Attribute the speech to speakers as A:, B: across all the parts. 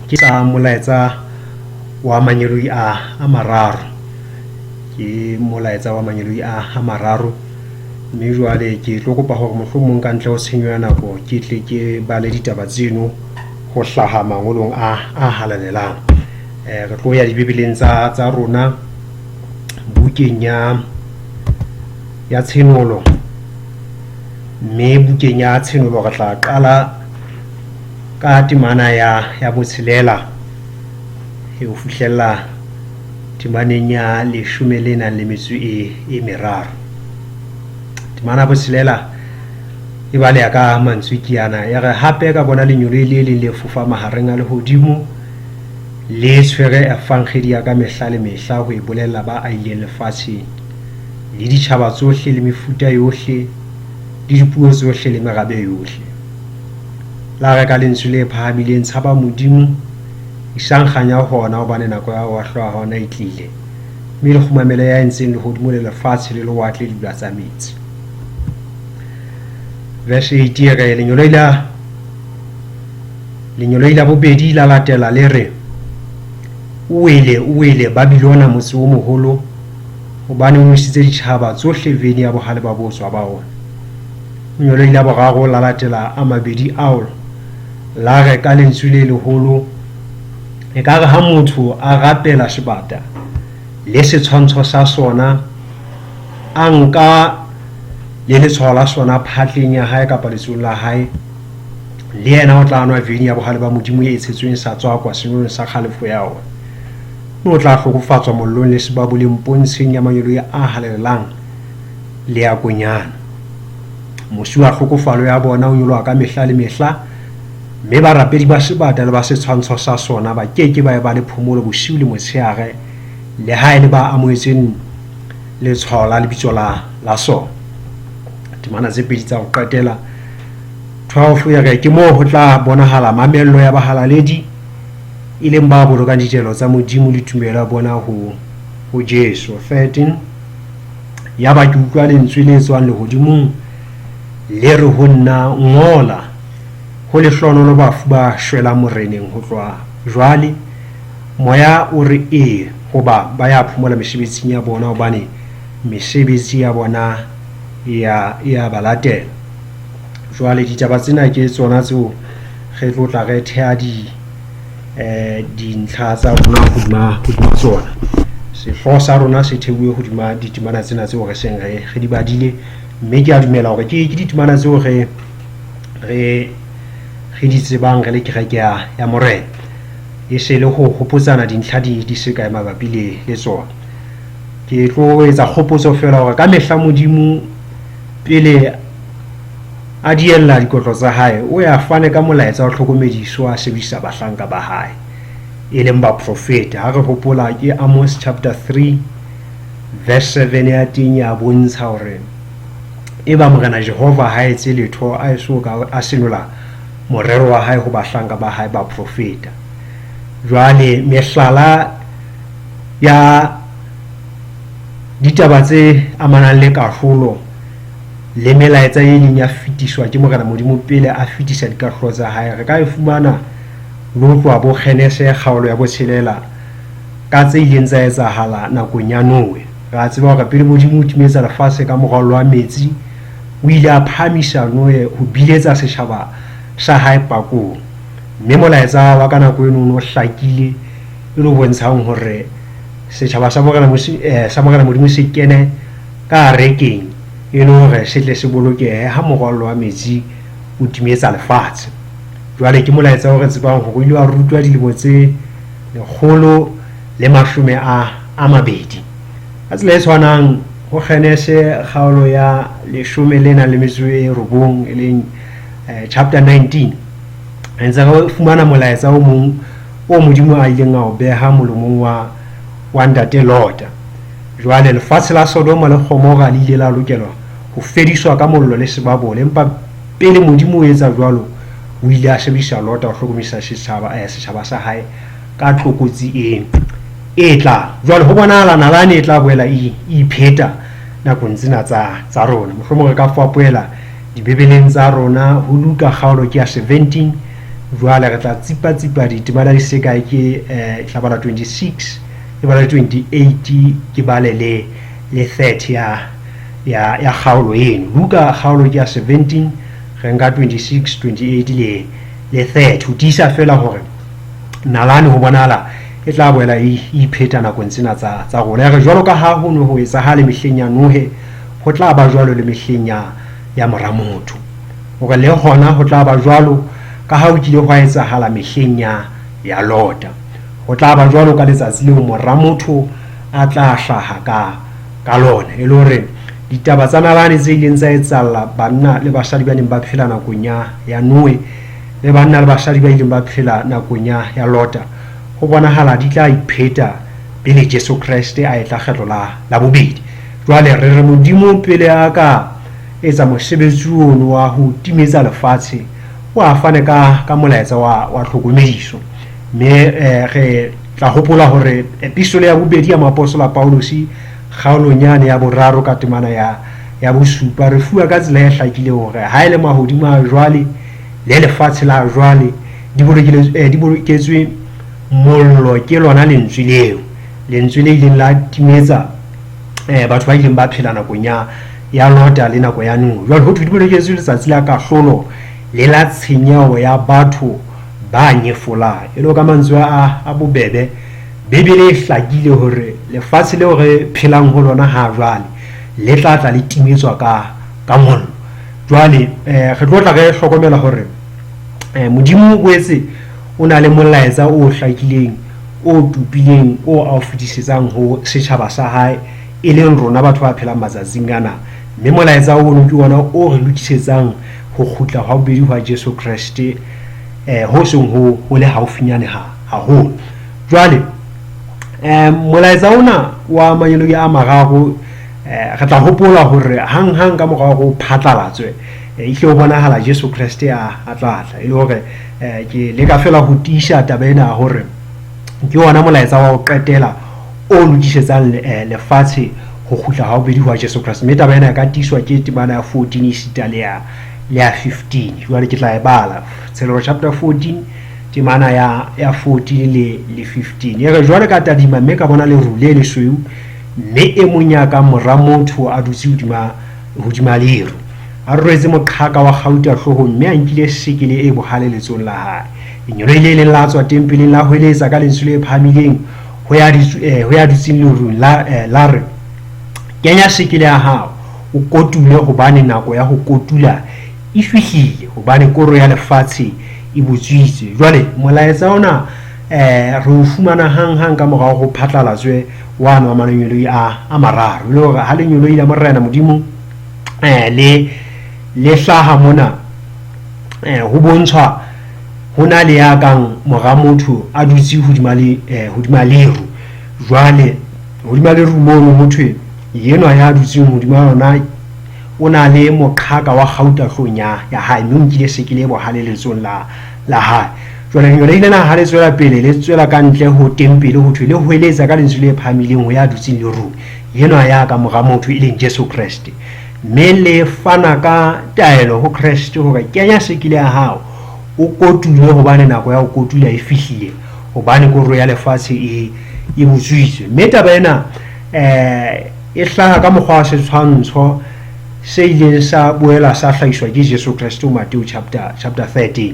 A: Ke tsa molaetsa wa mangeloi a a mararo. Ke molaetsa wa mangeloi a a mararo. Mme jwale ke tlo kopa hore mohlomong ka ntle ho tshenyo ya nako ke tle ke bale ditaba tseno ho hlaha mangolong a a halalelang. Re tlo ya dibibeleng tsa tsa rona bukeng ya ya Tshenolo. Mme bukeng ya Tshenolo re tla qala ka temana ya ya botshelela e ho fihlella temaneng ya leshome le nang le metso e e meraro. Temana ya botshelela e baleha ka mantswe ke ana, ya re hape ka bona lengeloi le leng le fofa mahareng a lehodimo le tshwere evangedi ya ka mehla le mehla ho e bolella ba ahileng lefatsheng le ditjhaba tsohle le mefuta yohle le dipuo tsohle le merabe yohle. La re ka lentswe le phahamileng, Tshaba Modimo, isang kganya ho hona, hobane nako ya ho ahlolwa ha hona e tlile, mme le kgumamele ya entseng lehodimo le lefatshe le lewatle le dibula tsa metsi. Verse 8 e re, Lengeloi la Lengeloi la bobedi la latela le re, O wele, o wele, Babilona, motse o moholo, hobane o nwesitse ditjhaba tsohle veine ya bohale ba bootswa ba wona. Lengeloi la boraro la latela a mabedi ao, la re ka lentswe le leholo, Ekare ha motho a rapela sebata le setshwantsho sa sona, a nka le letshwao la sona phatleng ya hae kapa letsohong la hae, le yena o tla nwa veine ya bohale ba Modimo e tshetsweng sa tswakwa senwelong sa kgalefo ya ona, mme o tla hlokofatswa mollong le sebaboleng pontsheng ya mangeloi a halalelang le ya Konyana. Mosi wa tlhokofalo ya bona o nyoloha ka mehla le mehla, mme barapedi ba sebata le ba setshwantsho sa sona ba ke ke ba eba le phomolo bosiu le motshehare, leha e le ba amohetseng letshwao la lebitso la, la sona. Temana tse pedi tsa ho qetela 12 e re ke moo ho tla bonahala mamello ya bahalaledi, e leng ba bolokang ditaelo tsa Modimo le tumelo ya bona ho, ho Jesu. 13 Yaba ke utlwa lentswe le tswang lehodimong le re ho nna, Ngola, Ho lehlohonolo bafu ba shwelang Moreneng ho tloha jwale. Moya o re, E, hoba ba ya phomola mesebetsing ya bona, hobane mesebetsi ya bona e ya, e ya ba latela. Jwale ditaba tsena ke tsona tseo re tlo tla re theha di, dintlha tsa rona hodima, hodima tsona. Sehlooho sa rona se theuwe hodima ditemana tsena tseo re seng re, re di badile, mme ke a dumela hore ke, ke ditemana tseo re, re, re di tsebang re le kereke ya, ya Morena. E se le ho hopotsana dintlha di, di se kae mabapi le, le tsona. Ke tlo etsa kgopotso feela hore ka mehla Modimo pele a diella dikotlo tsa hae, o ya fane ka molaetsa wa tlhokomediso a sebedisa bahlanka ba hae, e leng baprofeta. Ha re hopola ke Amos chapter 3 verse 7 ya teng ya bontsha hore eba Morena Jehova ha etse letho a eso ka a senola morero wa hae ho bahlanka ba hae baprofeta. Jwale mehlala ya ditaba tse amanang le kahlolo le melaetsa e ileng ya fetiswa ke Morena Modimo pele a fetisa dikahlolo tsa hae, re ka e fumana le ho tloha bo Genese kgaolo ya botshelela ka tse ileng tsa etsahala nakong ya Noe. Re a tseba hore pele Modimo o timetsa lefatshe ka morwallo wa metsi, o ile a phahamisa Noe ho biletsa setjhaba sa hae pakong. Mme molaetsa wa ka nako eno o ne o hlakile e le o bontshang hore setjhaba sa Morena, sa Morena Modimo se kene ka arekeng e le hore se tle se bolokehe ha morwallo wa metsi o timetsa lefatshe. Jwale ke molaetsa o re tsebang hore o ile wa rutwa dilemo tse 120. Ka tsela e tshwanang, ho Genese kgaolo ya 19, e leng chapter 19, re ntse re fumana molaetsa o mong o Modimo a ileng a o beha molomong wa, wa ntate Lota. Jwale lefatshe la Sodoma le Gomora le ile la lokelwa ho fediswa ka mollo le sebabole, empa pele Modimo o etsa jwalo, o ile a sebedisa Lota ho hlokomedisa setjhaba, setjhaba sa hae ka tlokotsi e, e tlang. Jwale ho bonahala nalane e tla boela e, e ipheta nakong tsena tsa, tsa rona. Mohlomong re ka fapohela Dibibeleng tsa rona ho Luka kgaolo ke ya 17, Jwale re tla tsipa-tsipa ditemana di se kae, ke tla bala 26, ke bale 28, ke bale le le 30 ya kgaolo eno. Luka kgaolo ke ya 17, re nka 26, 28 le 30 ho tiisa feela hore nalane ho bonahala e tla boela e ipheta nakong tsena tsa rona. Ya re jwalo ka ha ho ne ho etsahale mehleng ya Nohe, ho tla ba jwalo le mehleng ya mora motho. Hore le hona ho tla ba jwalo ka ha ho kile hwa etsahala mehleng ya Lota. Ho tla ba jwalo ka letsatsi leo mora motho a tla hlaha ka lona. E le hore ditaba tsa nalane tse ileng tsa etsahalla banna le basadi ba neng ba phela nakong ya Noe, le banna le basadi ba ileng ba phela nakong ya Lota, ho bonahala di tla ipheta pele Jesu Kreste a etla kgetlo la bobedi. Jwale re re Modimo pele a ka etsa mosebetsi ono wa ho timetsa lefatshe, o a fane ka molaetsa wa tlhokomediso. Mme re tla hopola hore epistole ya bobedi ya moapostola Paulosi kgaolong yane ya boraro ka temana ya bosupa, re fuwa ka tsela e hlakileng hore ha e le mahodimo a jwale le lefatshe la jwale di boloketswe mollo ke lona lentswe leo, lentswe le ileng la timetsa batho ba ileng ba phela nakong ya Lota le nako ya Noe. Jwale ho thwe di boloketswe letsatsi la kahlolo le la tshenyeho ya batho ba nyefolang. E le ka mantswe a bobebe, Bibele e hlakile hore lefatshe leo re phelang ho lona ha jwale le tla tla le timetswa ka mollo. Jwale re tlo tla re hlokomela hore Modimo o boetse o na le molaetsa o hlakileng, o tupileng, o a o fetisetsang ho setjhaba sa hae, e leng rona batho ba phelang matsatsing ana. Mme molaetsa ono ke ona o re lokisetsang ho kgutla hwa bobedi hwa Jesu Kreste, ho seng ho le haufinyane haholo. Jwale molaetsa ona wa mangeloi a mararo, re tla hopola hore hang-hang ka mora hore o phatlalatswe, ehlile ho bonahala Jesu Kreste a tla tla. E le hore ke leka feela ho tiisa taba ena hore ke ona molaetsa wa ho qetela o lokisetsang lefatshe ho kgutla ha bobedi hwa Jesu Kreste. Mme taba ena e ka tiiswa ke temana ya 14 esita le ya 15. Jwale ke tla e bala. Tshenolo chapter 14 temana ya 14 le 15. E re jwale ka tadima mme ka bona leru le lesweu, mme e mong ya kang mora motho a dutse hodima leru, a rwetse moqhaka wa kgauta hloohong, mme a nkile sekele e bohale letsohong la hae. Lengeloi le leng la tswa tempeleng la hweletsa ka lentswe le phahamileng ho ya dutseng lerung la re, kenya sekele ya hao, o kotule, hobane nako ya ho kotula e fihlile, hobane koro ya lefatshe e butswitse. Jwale molaetsa ona re o fumana hang-hang ka morao ho phatlalatswe wano wa mangeloi a mararo. E le hore ha lengeloi la Morena Modimo le hlaha mona, ho bontshwa ho na le ya kang mora motho a dutse hodima leru. Jwale hodima leru mono ho thwe yenwa ya dutseng hodima yona o na le moqhaka wa kgauta hloohong ya hae, mme o nkile sekele e bohale letsohong la hae. Jwale lengeloi lena ha le tswela pele, le tswela ka ntle ho tempele, ho thwe le hweletsa ka lentswe le phahamileng ho ya dutseng lerung, yenwa ya ka mora motho, e leng Jesu Kreste. Mme le fana ka taelo ho Kreste hore kenya sekele ya hao, o kotule, hobane nako ya ho kotula e fihlile, hobane koro ya lefatshe e butswitswe. Mme taba ena e hlaha ka mokgwa wa setshwantsho se ileng sa boela sa hlahiswa ke Jesu Kreste ho Mateo chapter 13.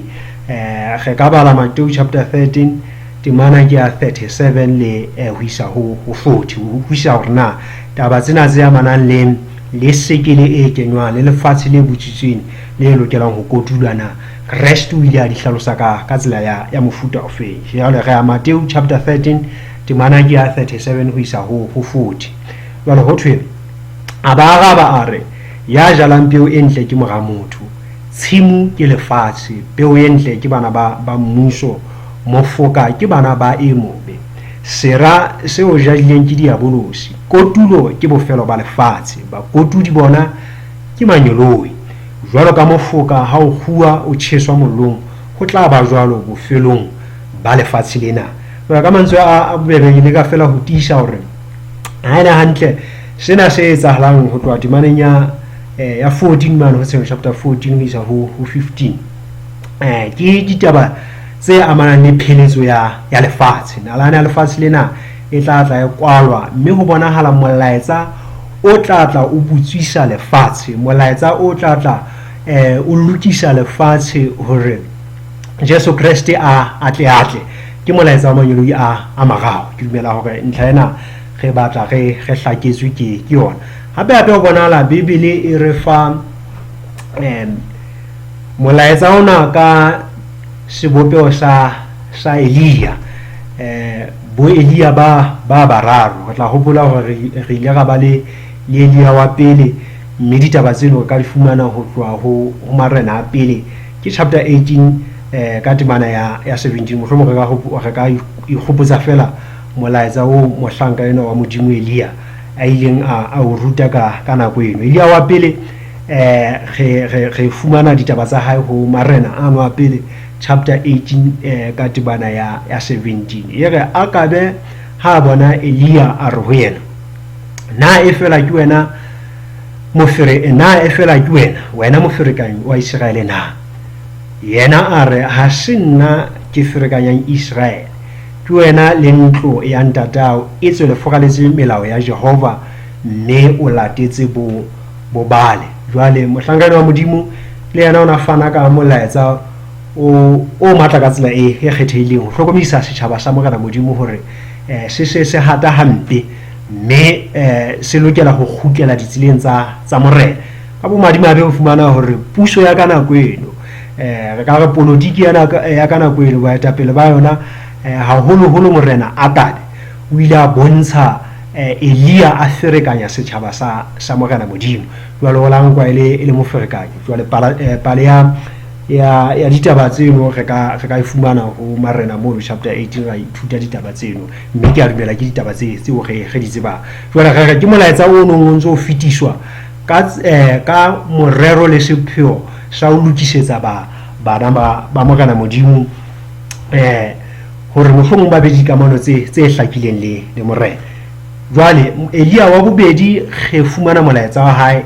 A: Re ka bala Mateo chapter 13 temana ke ya 37 le ho isa ho 40, ho utlwisisa hore na taba tsena tse amanang le sekele e kenywang le lefatshe le butswitsweng le lokelang ho kotulwa na Kreste o ile a di hlalosa ka tsela ya mofuta ofeng. Jwale re ya Mateo chapter 13 temana ke ya 37 ho isa ho 40. Jwale ho thwe, a ba araba a re, ya jalang peo e ntle ke mora motho, tshimo ke lefatshe, peo e ntle ke bana ba mmuso, mofoka ke bana ba e mobe, sera seo jadileng ke diabolosi, kotulo ke bofelo ba lefatshe, bakotudi bona ke mangeloi. Jwalo ka mofoka ha o kguwa o tjheswa mollong, ho tla ba jwalo bofelong ba lefatshe lena. Jwale ka mantswe a bobebe, ke leka feela ho tiisa hore ha e le hantle sena se etsahalang ho tloha temaneng ya 14 mane ho Tshenolo chapter 14 ho isa ho 15. Ke ditaba tse amanang le pheletso ya lefatshe. Nalane ya lefatshe lena e tla tla e kwalwa, mme ho bonahala molaetsa o tla tla o butswisa lefatshe, molaetsa o tla tla o lokisa lefatshe hore Jesu Kreste a atle atle. Ke molaetsa wa mangeloi a mararo. Ke dumela hore ntlha ena re batla re hlaketswe ke yona. Hape hape ho bonahala Bibele e re fa molaetsa ona ka sebopeho sa Elia, bo Elia ba bararo. Re tla hopola hore re ile ra ba le Elia wa pele, mme ditaba tseno re ka di fumana ho tloha ho Marena a pele, ke chapter 18 ka temana ya 17. Mohlomong re ka ikgopotsa fela molaetsa o mohlanka enwa wa Modimo Elia a ileng a o ruta ka nako eno. Elia wa pele, re fumana ditaba tsa hae ho Marena ano a pele chapter 18 ka temana ya 17. E re Akabe ha bona Elia a re ho yena, na e fela ke wena na e fela ke wena moferekanyi wa Iseraele na? Yena a re, ha se nna ke ferekanyang Iseraele, ke wena le ntlo ya ntatao, etswe le furaletse melao ya Jehova mme o latetse bo Baale. Jwale mohlankana wa Modimo le yena o na fana ka molaetsa o matla ka tsela e kgethehileng ho hlokomedisa setjhaba sa Morena Modimo hore se se se hata hampe, mme se lokela ho kgutlela ditseleng tsa Morena. Ka bomadimabe o fumana hore puso ya ka nako eno, re ka re politiki ya ka nako eno, baetapele ba yona, haholoholo Morena Akabe o ile a bontsha Elia a ferekanya setjhaba sa Morena Modimo. Jwale o la nkwa e le moferekanyi. Jwale pale ya ditaba tseno re ka e fumana ho Marena mono chapter 18, ra ithuta ditaba tseno, mme ke a dumela ke ditaba tseo re di tsebang. Jwale re re ke molaetsa o nong o ntse o fetiswa ka morero le sepheo sa ho lokisetsa bana ba Morena Modimo, hore mohlomong ba be dikamano tse hlakileng le Morena. Jwale Elia wa bobedi re fumana molaetsa wa hae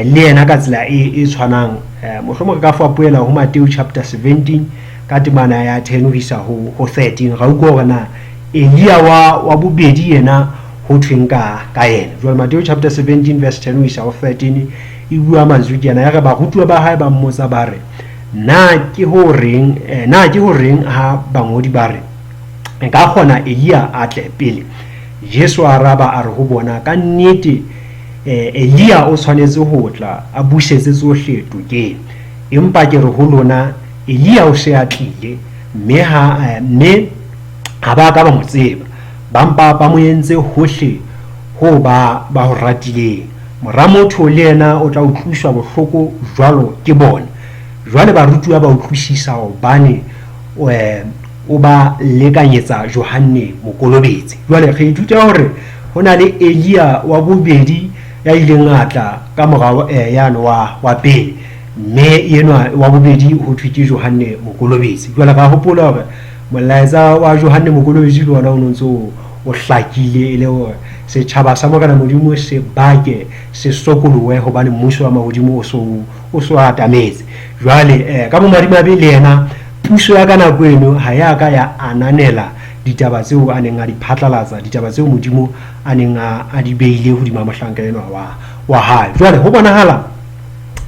A: le yena ka tsela e tshwanang. Mohlomong re ka fapohela ho Matthew chapter 17 ka temana ya 10 ho isa ho 13. Ra utlwa hore na Elia wa bobedi yena ho thweng ka yena. Jwale Matthew chapter 17 verse 10 ho isa ho 13 e bua mantswe ke yena, ya re barutuwa ba hae ba mmotsa ba re, na ke ho reng ha bangodi ba re nka kgona Elia a tle pele? Jesu a araba a re ho bona, ka nnete Elia o tshwanetse ho tla a busetse tsohle tokeng. Empa ke re ho lona, Elia o se a tlile, mme ha ba ka ba mo tseba, ba mpa ba mo entse hohle ho ba ho ratileng. Mora motho le yena o tla utlwiswa bohloko jwalo ke bona. Jwale barutuwa ba utlwisisa hobane o ba lekanyetsa Johanne Mokolobetsi. Jwale re ithuta hore ho na le Elia wa bobedi ya ileng a tla ka morao yane wa pele, mme enwa wa bobedi ho thwe ke Johanne Mokolobetsi. Jwale ra hopola hore molaetsa wa Johanne Mokolobetsi le ona o no ntse o hlakile, e le hore setjhaba sa Morena Modimo se bake, se sokolohe, hobane mmuso wa mahodimo o so atametse. Jwale ka bomadimabe le yena puso ya ka nako eno ha ya ka ya ananela ditaba tseo a neng a di phatlalatsa, ditaba tseo Modimo a neng a di beile hodima mohlanka enwa wa hae. Jwale ho bonahala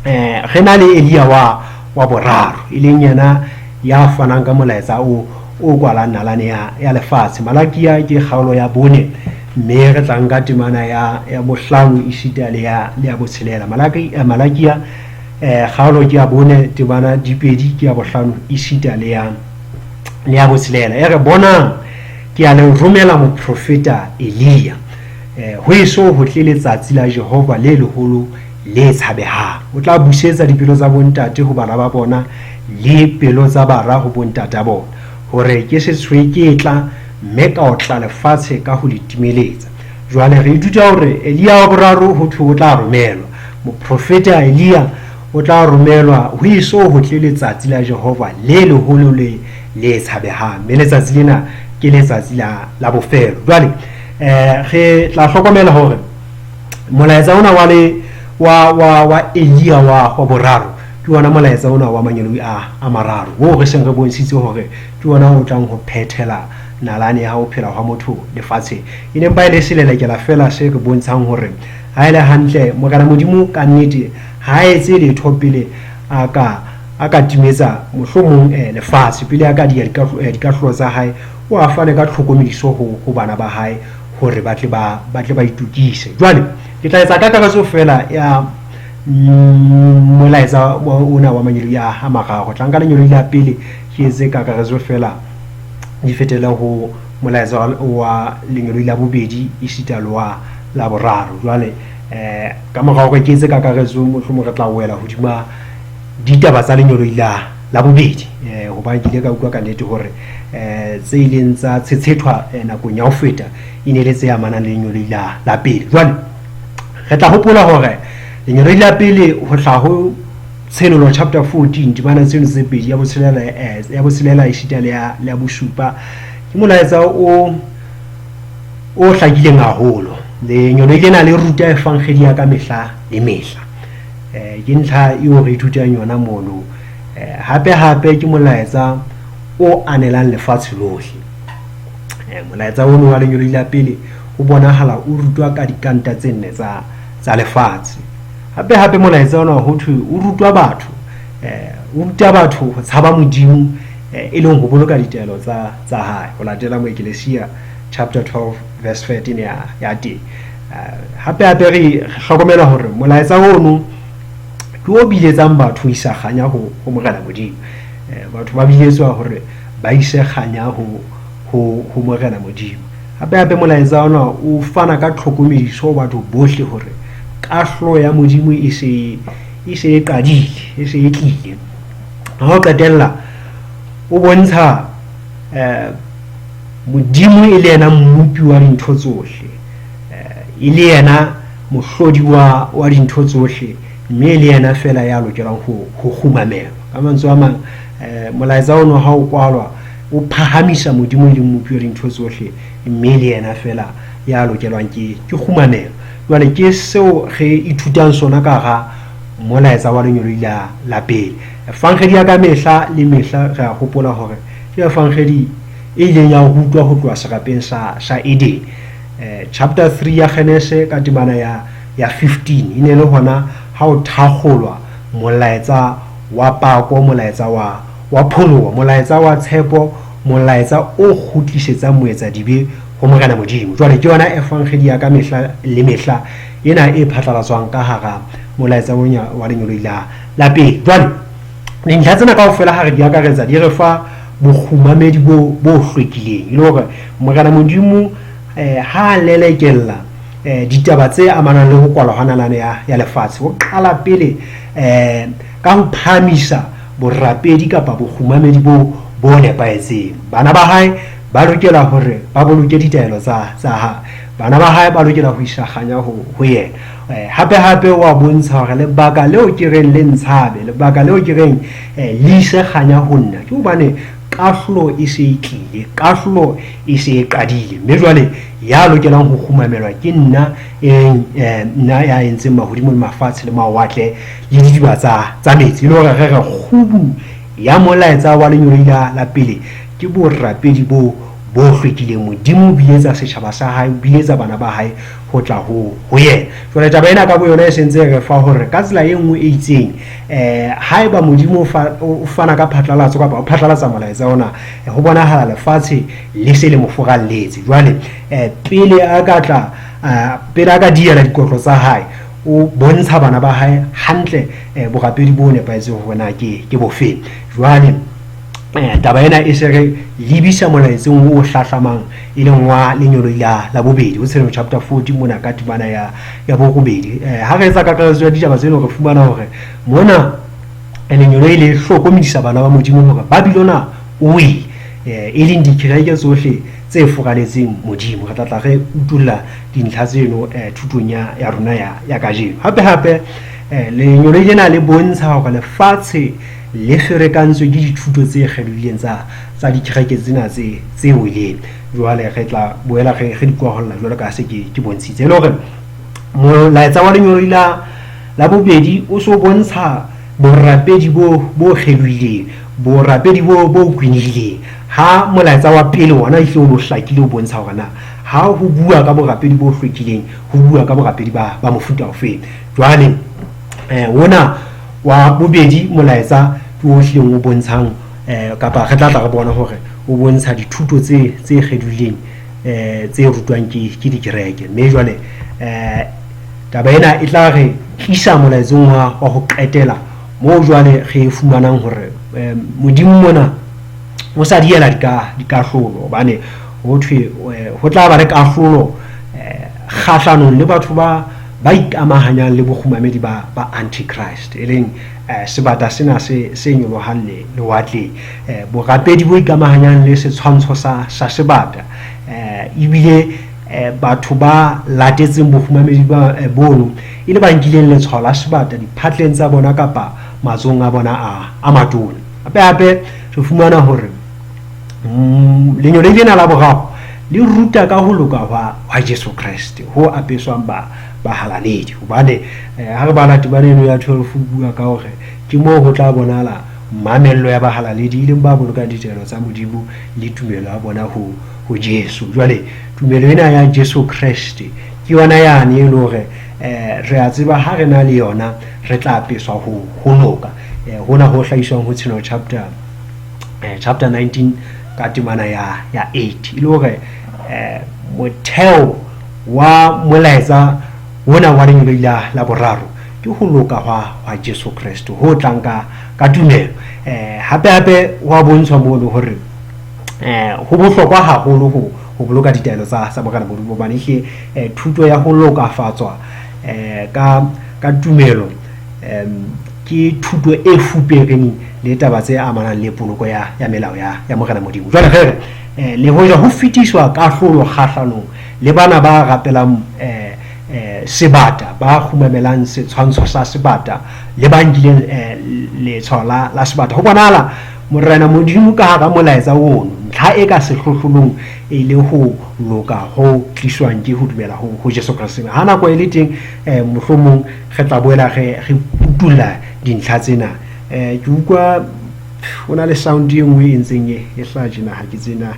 A: re na le Elia wa boraro, e leng yena ya fanang ka molaetsa o kwalang nalane ya lefatshe. Malakia ke kgaolo ya 4, mme re tla nka temana ya bohlano esita le ya botshelela. Malakia kgaolo ke ya 4, temana di pedi ke ya bohlano esita le ya botshelela. E re, bonang, ke a le romela moprofeta Elia, ho eso ho tle letsatsi la Jehova le leholo le tshabehang. O tla busetsa dipelo tsa bontate ho bana ba bona le pelo tsa bara ho bontata bona, hore ke se tshoe ke tla, mme ka otla lefatshe ka ho le timeletsa. Jwale re ithuta hore Elia wa boraro ho thwe o tla romelwa. Moprofeta Elia o tla romelwa ho eso ho tle letsatsi la Jehova le leholo le tshabehang, mme letsatsi lena ke letsatsi la bofelo. Jwale re tla hlokomela hore molaetsa ona wa Elia wa boraro Ke ona molaetsa ona wa mangeloi a a mararo oo re seng re bontshitse hore ke ona o tlang ho phethela nalane ya ho phela hwa motho lefatsheng. E ne mpa e le selelekela feela se re bontshang hore ha e le hantle Morena Modimo ka nnete ha a etse letho pele a ka a ka timetsa mohlomong lefatshe, pele a ka diya dikahlolo tsa hae, o a fane ka tlhokomediso ho ho bana ba hae hore ba tle ba ba tle ba itokise. Jwale ke tla etsa kakaretso feela ya molaetsa ona wa mangeloi a mararo. Tla nka lengeloi la pele ke etse kakaretso feela di fetele ho molaetsa wa lengeloi la bobedi esita le wa la boraro. Jwale ka mora hore ke etse kakaretso mohlomong re tla wela hodima ditaba tsa lengeloi la bobedi, hobane ke ile ka utlwa ka nnete hore tse ileng tsa tshetshethwa nakong ya ho feta e ne le tse amanang le lengeloi la pele. Jwale re tla hopola hore lengeloi la pele ho tla ho Tshenolo chapter 14 temana tseno tse pedi, ya botshelela esita le ya bosupa, ke molaetsa o hlakileng haholo. Lengeloi lena le ruta evangeli ya ka mehla le mehla. Ke ntlha eo re ithutang yona mono. Hape hape ke molaetsa o anelang lefatshe lohle. Molaetsa ono wa lengeloi la pele o bonahala o rutwa ka dikanta tse nne tsa lefatshe. Hape hape molaetsa ona ho thwe o rutwa batho, o ruta batho ho tshaba Modimo, e leng ho boloka ditaelo tsa hae, ho latela Moekelesia chapter 12 verse 13 ya teng. Hape hape re hlokomela hore molaetsa ono ke o biletsang batho ho isa kganya ho Morena Modimo. Batho ba biletswa hore ba ise kganya ho Morena Modimo. Hape hape molaetsa ona o fana ka tlhokomediso ho batho bohle hore kahlolo ya Modimo e se e se e qadile, e se e tlile. Ha o qetella o bontsha Modimo e le yena mmopi wa dintho tsohle, e le yena mohlodi wa dintho tsohle, mme e le yena feela ya lokelang ho kgumamelwa. Ka mantswe a mang, molaetsa ono ha o kwalwa o phahamisa Modimo e leng mmopi wa dintho tsohle, mme e le yena feela ya lokelwang ke kgumamelo. Jwale ke seo re ithutang sona ka hara molaetsa wa lengeloi la pele. Evangedi ya ka mehla le mehla re a hopola hore ke evangedi e ileng ya rutwa ho tloha serapeng sa Edene. Chapter 3 ya Genese ka temana ya 15 e ne le hona ha o thakgolwa molaetsa wa pako, molaetsa wa pholoho, molaetsa wa tshepo, molaetsa o kgutlisetsang moetsadibe ho Morena Modimo. Jwale ke yona evangedi ya ka mehla le mehla ena e phatlalatswang ka hara molaetsa ona wa lengeloi la pele. Jwale dintlha tsena kaofela ha re di akaretsa di re fa bokgumamedi bo hlwekileng, e le hore Morena Modimo ha a lelekella ditaba tse amanang le ho kwalwa hwa nalane ya lefatshe, ho qala pele ka ho phahamisa borapedi kapa bokgumamedi bo nepahetseng. Bana ba hae ba lokela hore ba boloke ditaelo tsa hae. Bana ba hae ba lokela ho isa kganya ho yena. Hape hape wa bontsha hore lebaka leo ke reng le ntshabe, lebaka leo ke reng le ise kganya ho nna, ke hobane kahlolo e se e tlile, kahlolo e se e qadile, mme jwale ya lokelang ho kgumamelwa ke nna, e nna ya entseng mahodimo le mafatshe le mawatle le didiba tsa metsi. E le hore re re kgubu ya molaetsa wa lengeloi la pele ke borapedi bo hlwekileng. Modimo o biletsa setjhaba sa hae, o biletsa bana ba hae ho tla ho yena. Jwale taba ena ka boyona e sentse e re fa hore ka tsela e nngwe e itseng, haeba Modimo o fana ka phatlalatso kapa o phatlalatsa molaetsa ona, ho bonahala lefatshe le se le mo furalletse. Jwale pele a ka tla, pele a ka diela dikotlo tsa hae, o bontsha bana ba hae hantle borapedi bo nepahetseng hore na ke bofeng. Jwale taba ena e se re lebisa molaetseng o hlahlamang, e leng wa lengeloi la bobedi ho Tshenolo chapter 14 mona ka temana ya borobedi. Ha re etsa kakaretso ya ditaba tseno, re fumana hore mona lengeloi le hlokomedisa bana ba Modimo hore Babylona o wele, e leng dikereke tsohle tse furaletseng Modimo. Re tla tla re utulla dintlha tseno thutong ya rona ya kajeno. Hape hape lengeloi lena le bontsha hore lefatshe le ferekantswe ke dithuto tse kgelohileng tsa dikereke tsena tse weleng. Jwale re tla boela re di kwaholla jwalo ka se ke bontshitse. E le hore molaetsa wa lengeloi la bobedi o so bontsha borapedi bo bo kgelohileng, borapedi bo bo kwenehileng. Ha molaetsa wa pele wona ehlile o no hlakile o bontsha hore na ha ho bua ka borapedi bo hlwekileng, ho bua ka borapedi ba ba mofuta ofeng. Jwale ona wa bobedi molaetsa ke o hlileng o bontshang kapa re tla tla re bona hore o bontsha dithuto tse tse kgelohileng tse rutwang ke ke dikereke. Mme jwale taba ena e tla re tlisa molaetseng wa wa ho qetela moo jwale re fumanang hore Modimo mona o sa diela dikahlolo, hobane ho thwe ho tla ba le kahlolo kgahlanong le batho ba ba ikamahanyang le bokgumamedi ba ba Antichrist, e leng sebata sena se se nyolohang le lewatleng, borapedi bo ikamahanyang le setshwantsho sa sa sebata, ebile batho ba latetseng bokgumamedi ba bono e le ba nkileng letshwao la sebata diphatleng tsa bona kapa matsohong a bona a a matona. Hape hape re fumana hore lenyoloi lena la boraro le ruta ka ho loka hwa hwa Jesu Kreste ho apeswang ba bahalaledi, hobane ha re bala temana eno ya 12 o bua ka hore ke moo ho tla bonahala mamello ya bahalaledi, e leng ba bolokang ditaelo tsa Modimo le tumelo ya bona ho ho Jesu. Jwale tumelo ena ya Jesu Kreste ke yona yane e le hore re a tseba ha re na le yona re tla apeswa ho ho loka. Hona ho hlahiswang ho Tshenolo chapter chapter 19 ka temana ya ya 8, e le hore motheo wa molaetsa ona wa lengeloi la la boraro ke ho loka hwa hwa Jesu Kreste ho tlang ka ka tumelo. Hape hape ho a bontshwa mono hore ho bohlokwa haholo ho ho boloka ditaelo tsa tsa Morena Modimo, hobane ehlile thuto ya ho lokafatswa ka ka tumelo ke thuto e fupereng le taba tse amanang le poloko ya ya melao ya ya Morena Modimo. Jwale re re le hoja ho fetiswa kahlolo kgahlanong le bana ba rapelang sebata, ba kgumamelang setshwantsho sa sebata le ba nkileng letshwao la la sebata, ho bonahala Morena Modimo ka hara molaetsa ono ntlha e ka sehlohlolong e le ho loka ho tliswang ke ho dumela ho ho Jesu Kreste. Ha nako e le teng, mohlomong re tla boela re re utulla dintlha tsena. Ke utlwa ho na le sound e nngwe e ntseng e e hlaha tjena, ha ke tsena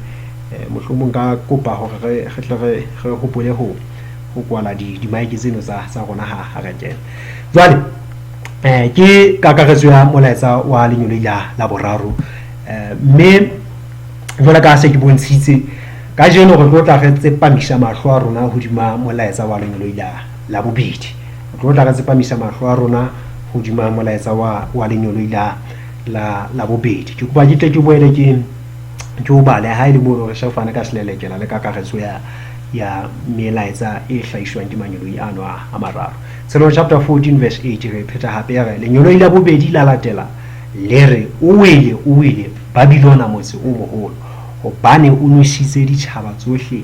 A: mohlomong ka kopa hore re re tle re re hopole ho ho kwala di di-mic tseno tsa tsa rona ha ha re kena. Jwale ke kakaretso ya molaetsa wa lenyoloi la la boraro, mme jwale ka se ke bontshitse kajeno re tlo tla re tsepamisa mahlo a rona hodima molaetsa wa lenyoloi la la bobedi. Re tlo tla re tsepamisa mahlo a rona hodima molaetsa wa wa lenyoloi la la la bobedi. Ke kopa ke tle ke boele ke ke o bale ha e le mono re se fane ka selelekela le kakaretso ya ya melaetsa e hlahiswang ke mangeloi ano a a mararo. Tshenolo chapter 14 verse 8 re pheta hape ya re lenyoloi la bobedi la latela le re, o wele, o wele, Babilona motse o moholo, hobane o nwesitse ditjhaba tsohle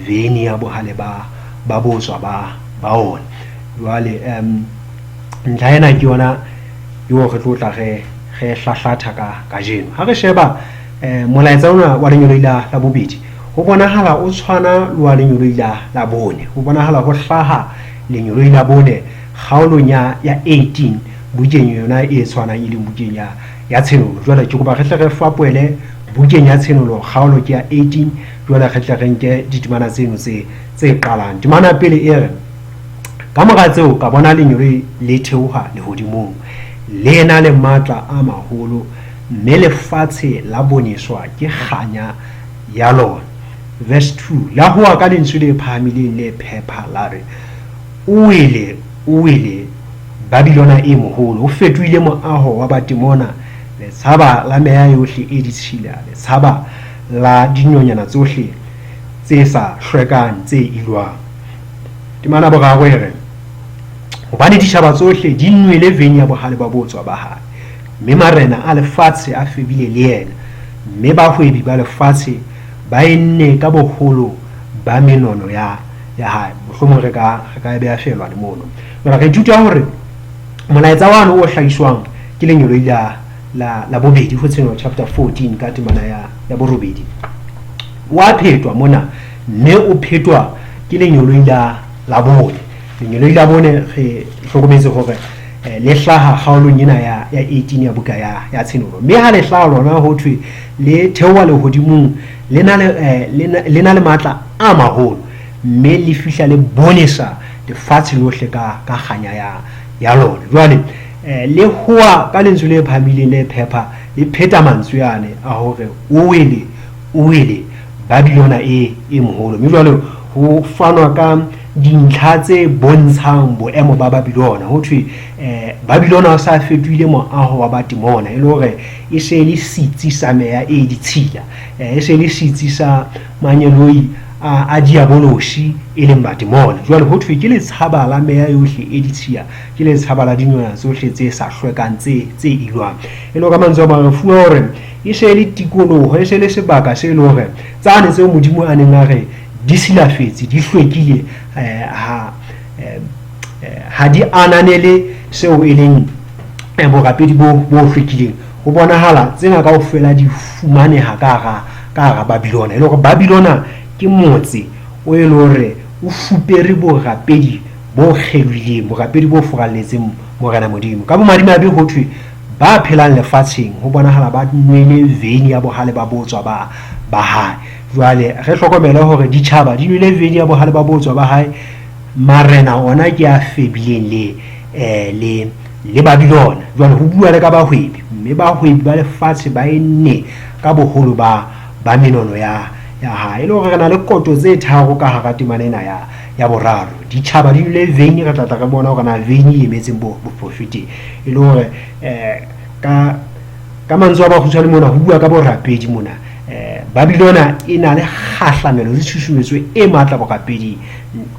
A: veine ya bohale ba ba botswa ba ba ona. Jwale ntlha ena ke yona eo re tlo tla re re hlahlatha ka kajeno. Ha re sheba molaetsa ona wa lenyoloi la la bobedi, ho bonahala o tshwana le wa lenyoloi la la bone. Ho bonahala ho hlaha lenyoloi la bone kgaolong ya ya 18 bukeng yona e tshwanang e leng bukeng ya ya Tshenolo. Jwale ke kopa re tle re fapohele bukeng ya Tshenolo, kgaolo ke ya 18. Jwale re tle re nke ditemana tseno tse tse qalang. Temana pele e re, ka mora tseo ka bona lenyoloi le theoha lehodimong, le na le matla a maholo, mme lefatshe la boneswa ke kganya ya lona. Verse 2, la howa ka lentswe le phahamileng le phepha la re, O wele, o wele, Babilona e moholo, o fetohile moaho wa batemona, letshaba la meya yohle e ditshila, letshaba la dinonyana tsohle tse sa hlwekang tse ilwang. Temana boraro e re, hobane ditjhaba tsohle di nwele veine ya bohale ba botswa ba hae, mme marena a lefatshe a febile le yena, mme bahwebi ba lefatshe ba enne ka boholo ba menono ya ya hae. Mohlomong re ka re ka e beha feelwane mono. Jwale re ithuta hore molaetsa wano o hlahiswang ke lengeloi la la la bobedi ho Tshenolo chapter 14 ka temana ya ya borobedi wa phetwa mona, mme o phetwa ke lengeloi la la bone. Lengeloi la bone re hlokometse hore Le hlaha kgaolong ena ya 18 ya buka ya Tshenolo. Mme ha le hlaha lona ho thwe le theoha lehodimong, le na le le na le matla a maholo, mme le fihla le bonesa lefatshe lohle ka kganya ya lona. Jwale le hoa ka lentswe le phahamileng le phepha, le pheta mantswe ane a hore o wele, o wele Babylona e moholo. Mme jwale ho fanwa ka dintlha tse bontshang boemo ba Babylona. Ho thwe Babylona o sa fetohile moaho wa batimona, e le hore e se le setsi sa meya e ditshila, e se le setsi sa mangeloi a diabolosi e leng batimona. Jwale ho thwe ke letshaba la meya yohle e ditshila, ke letshaba la dinonyana tsohle tse sa hlwekang tse ilwang. E le ka mantswe a mang re fuwa hore e se le tikoloho, e se le sebaka se le hore tsane tseo Modimo a neng a re di silafetse, di hlwekile, ha di ananele seo e leng borapedi bo hlwekileng. Ho bonahala tsena kaofela di fumaneha ka hara Babylona. E le hore Babylona ke motse o e le hore o fupere borapedi bo kgelohileng, borapedi bo furalletseng Morena Modimo. Ka bomadimabe ho thwe ba phelang lefatsheng ho bonahala ba nwele veini ya bohale ba botswa ba hae. Jwale re hlokomele hore ditjhaba di nwele veini ya bohale ba botswa ba hae, marena ona ke a febileng le Babylona. Jwale ho bua le ka bahwebi, mme bahwebi ba lefatshe ba enne ka boholo ba menono ya hae. E le hore re na le koto tse tharo ka hara temana ena ya boraro. Ditjhaba di nwele veini, re tla tla re bona hore na veini e emetseng boprofeteng. E le hore ka mantswe a makgutshwane mona ho bua ka borapedi mona. Babylona e na le kgahlamelo le tshusumetso e matla borapeding.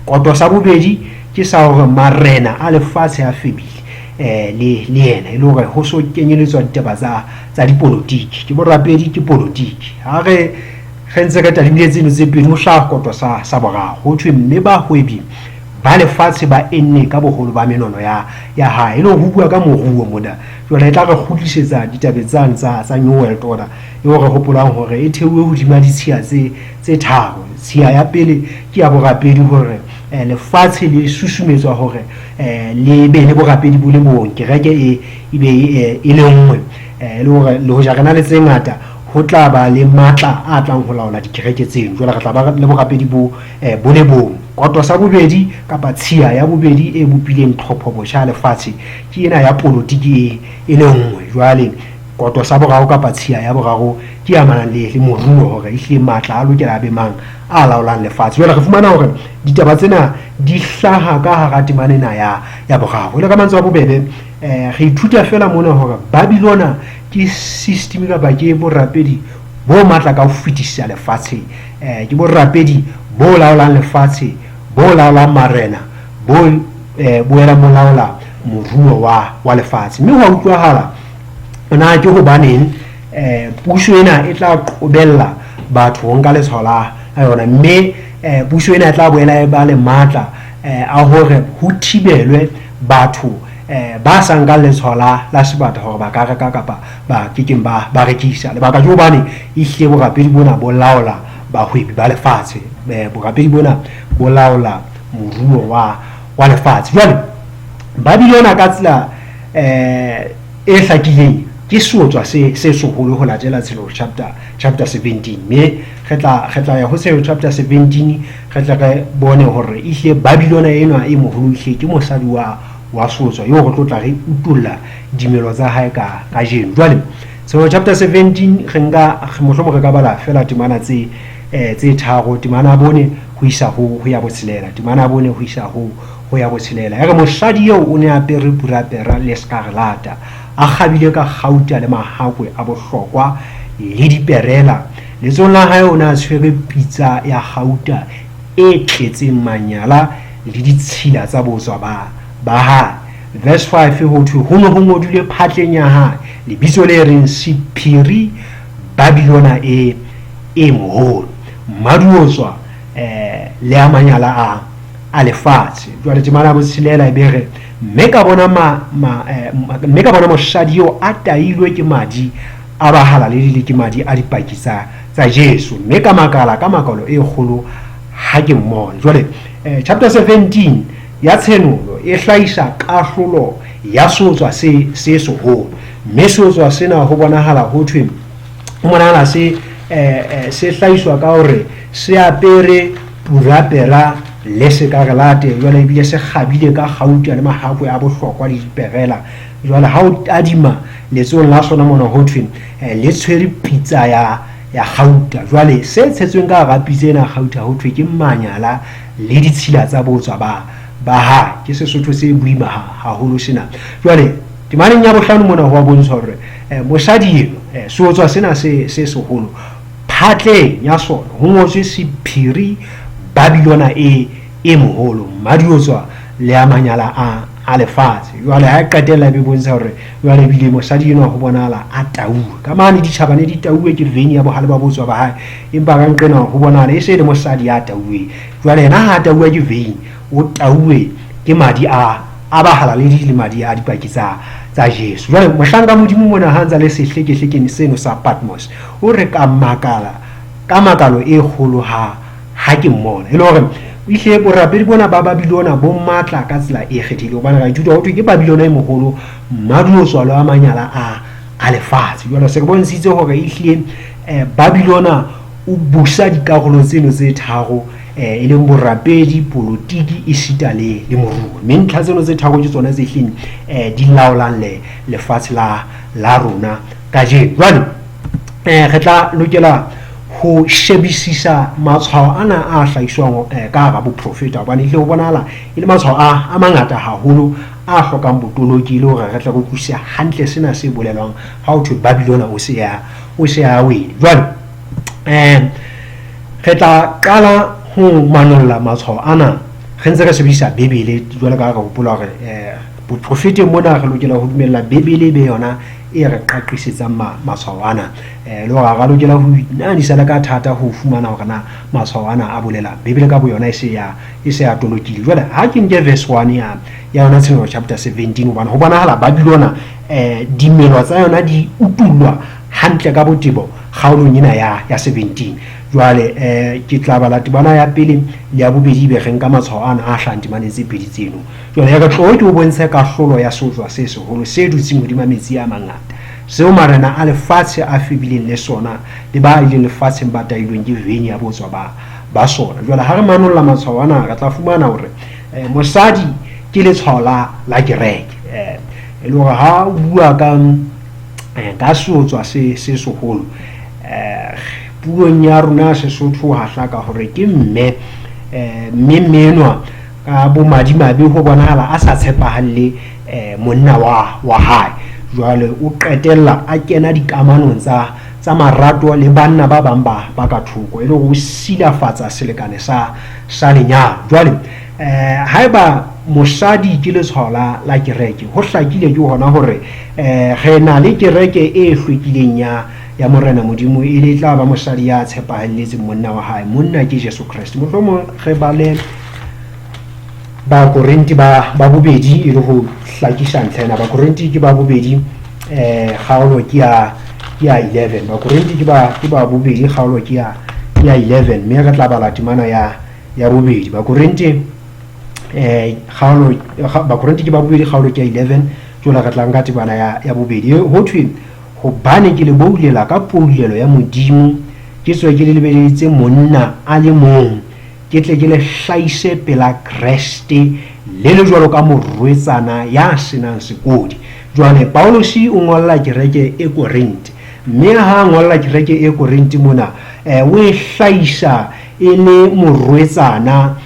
A: Koto sa bobedi ke sa hore marena a lefatshe a febile le yena, e le hore ho so kenyeletswa ditaba tsa dipolotiki. Ke borapedi, ke polotiki. Ha re ntse re tadimile tseno tse pedi, ho hlaha koto sa boraro. Ho thwe mme bahwebi ba lefatshe ba enne ka boholo ba menono ya hae. E le hore ho bua ka moruo mona. Jwale e tla re kgutlisetsa ditabeng tsane tsa New World Order, eo re hopolang hore e theuwe hodima ditshiya tse tharo. Tshiya ya pele ke ya borapedi, hore lefatshe le susumetswa hore le be le borapedi bo le bong, kereke e be e le nngwe. E le hore le hoja re na le tse ngata, ho tla ba le matla a tlang ho laola dikereke tseno. Jwale re tla ba le borapedi bo le bong. Koto sa bobedi kapa tshiya ya bobedi e bopileng tlhopho botjha ya lefatshe ke ena ya polotiki e le nngwe. Jwale koto sa boraro kapa tshiya ya boraro ke e amanang le moruo, hore ehlile matla a lokela a be mang a laolang lefatshe. Jwale re fumana hore ditaba tsena di hlaha ka hara temana ena ya boraro. E le ka mantswe a bobebe, re ithuta fela mona hore Babylona ke system kapa ke borapedi bo matla ka ho fetisisa lefatsheng. Ke borapedi bo laolang lefatshe, bo laolang marena, bo boelang bo laola moruo wa lefatshe. Mme ho a utlwahala na ke hobaneng puso ena e tla qobella batho ho nka letshwao la yona, mme puso ena e tla boela e ba le matla a hore ho thibelwe batho ba sa nkang letshwao la sebata hore ba ka reka kapa ba kekeng ba rekisa. Lebaka ke hobane ehlile borapedi bona bo laola bahwebi ba lefatshe, borapedi bona bo laola moruo wa lefatshe. Jwale Babylona ka tsela e hlakileng ke seotswa se seholo ho latela Tshenolo chapter 17, mme re tla ya ho Tshenolo chapter 17, re tle re bone hore ehlile Babylona enwa e moholo ehlile ke mosadi wa seotswa eo re tlo tla re utolla dimelo tsa hae ka kajeno. Jwale Tshenolo chapter 17 re nka mohlomong re ka bala fela temana tse tharo, temana ya bone ho isa ho ya botshelela, temana ya bone ho isa ho ya botshelela. E re mosadi eo o ne apere purapera le skarlata, a kgabile ka kgauta le mahakwe a bohlokwa le diperela. Letsohong la hae o ne a tshwere pitsa ya kgauta e tletseng manyala le ditshila tsa botswa ba hae. Verse 5 ho thwe ho ne ho ngodilwe phatleng ya hae lebitso le reng sephiri Babylona e moholo, mmaduotswa le a manyala a lefatshe. Jwale temana ya botshelela e be re mme ka bona mme ka bona mosadi eo a tailwe ke madi a bahalaledi le ke madi a dipaki tsa Jesu, mme ka makala ka makalo e kgolo ha ke mmona. Jwale chapter 17 ya Tshenolo e hlahisa kahlolo ya seotswa se se seholo. Mme seotswa sena ho bonahala ho thwe ho bonahala se se hlahiswa ka hore se apere purapera le sekarelate, jwale ebile se kgabile ka kgauta le mahakwe a bohlokwa le diperela. Jwale ha o tadima letsohong la sona mona ho thwe le tshwere pitsa ya ya kgauta. Jwale se tshetsweng ka hara pitsa ena ya kgauta ho thwe ke manyala le ditshila tsa botswa ba ba hae. Ke Sesotho se boima haholo sena. Jwale temaneng ya bohlano mona ho a bontshwa hore mosadi eno seotswa sena se se seholo phatleng ya sona ho ngotswe sephiri Babylona e e moholo, mmadiotswa le a manyala a a lefatshe. Jwale ha e qetella e be bontsha hore jwale ebile mosadi enwa ho bonahala a tauwe. Ka mane ditjhaba ne di tauwe ke veine ya bohale ba botswa ba hae, empa ka nqena ho bonahala e se e le mosadi ya tauweng. Jwale yena ha a tauwa ke veine, o tauwe ke madi a a bahalaledi le madi a dipaki tsa tsa Jesu. Jwale mohlanka Modimo mona ha ntsa le sehlekehlekeng seno sa Patmos, o re ka makala ka makalo e kgolo ha ha ke mmona. E le hore ehlile borapedi bona ba Babilona bo matla ka tsela e kgethehileng, hobane ra ithuta ho thwe ke Babilona e moholo, mmadiotswalo a manyala a a lefatshe. Jwale se re bontshitse hore ehlile Babilona o busa dikarolo tseno tse tharo, e leng borapedi, polotiki, esita le le moruo. Mme ntlha tseno tse tharo ke tsona tse hlileng di laolang le lefatshe la la rona kajeno. Jwale re tla lokela ho shebisisa matshwao ana a hlahiswang ka hara boprofeta, hobane ehlile ho bonahala e le matshwao a a mangata haholo a hlokang botoloki e le hore re tle re utlwisise hantle sena se bolelwang ha ho thwe Babylona o se a o se a wele. Jwale re tla qala ho manolla matshwao ana re ntse re sebedisa Bibele, jwalo ka ha re hopola hore boprofeteng mona re lokela ho dumella Bibele e be yona e re qaqisetsang matshwao ana, le hore ha ra lokela ho inahanisa le ka thata ho fumana hore na matshwao ana a bolelang. Bibele ka boyona e se ya e se ya tolokile. Jwale ha ke nke verse 1 ya ya yona Tshenolo chapter 17, hobane ho bonahala Babylona dimelwa tsa yona di utullwa hantle ka botebo kgaolong ena ya ya 17. Jwale ke tla bala temana ya pele le ya bobedi, ebe re nka matshwao ana a hlahang temaneng tse pedi tseno. Jwale ya re, Tloo ke o bontshe kahlolo ya seotswa se seholo se dutseng hodima metsi a mangata, seo marena a lefatshe a febileng le sona, le ba ahileng lefatsheng ba tahilweng ke veine ya botswa ba, ba sona. Jwale ha re manolla matshwao ana, re tla fumana hore mosadi ke letshwao la, la kereke. E le hore ha o bua ka, ka seotswa se, se seholo, puong ya rona ya Sesotho ha hlaka hore ke mme, mme mme enwa Ka bomadimabe ho bonahala a sa tshepahalle monna wa wa hae. Jwale o qetella a kena dikamanong tsa tsa marato le banna ba bang ba ba ka thoko, e le hore o silafatsa selekane sa sa lenyalo. Jwale haeba mosadi ke letshwao la la kereke, ho hlakile ke hona hore re na le kereke e hlwekileng ya ya Morena Modimo, e le tla ba mosadi ya tshepahalletseng monna wa hae. Monna ke Jesu Kreste. Mohlomong re bale Bakorinthe ba ba bobedi e le ho hlakisa ntlha ena. Bakorinthe ke ba bobedi kgaolo ke ya ke ya 11. Bakorinthe ke ba ke ba bobedi kgaolo ke ya ke ya 11, mme re tla bala temana ya ya bobedi. Bakorinthe kgaolo Bakorinthe ke ba bobedi kgaolo ke ya 11, jwale re tla nka temana ya ya bobedi. Ho thwe, Hobane ke le boulela ka poulelo ya Modimo, ke tswe ke le lebeleditse monna a le mong, ke tle ke le hlahise pela Kreste le le jwalo ka morwetsana ya se nang sekodi. Jwale Pauluse o ngolla kereke e Korinthe, mme ha a ngolla kereke e Korinthe mona, o e hlahisa e le morwetsana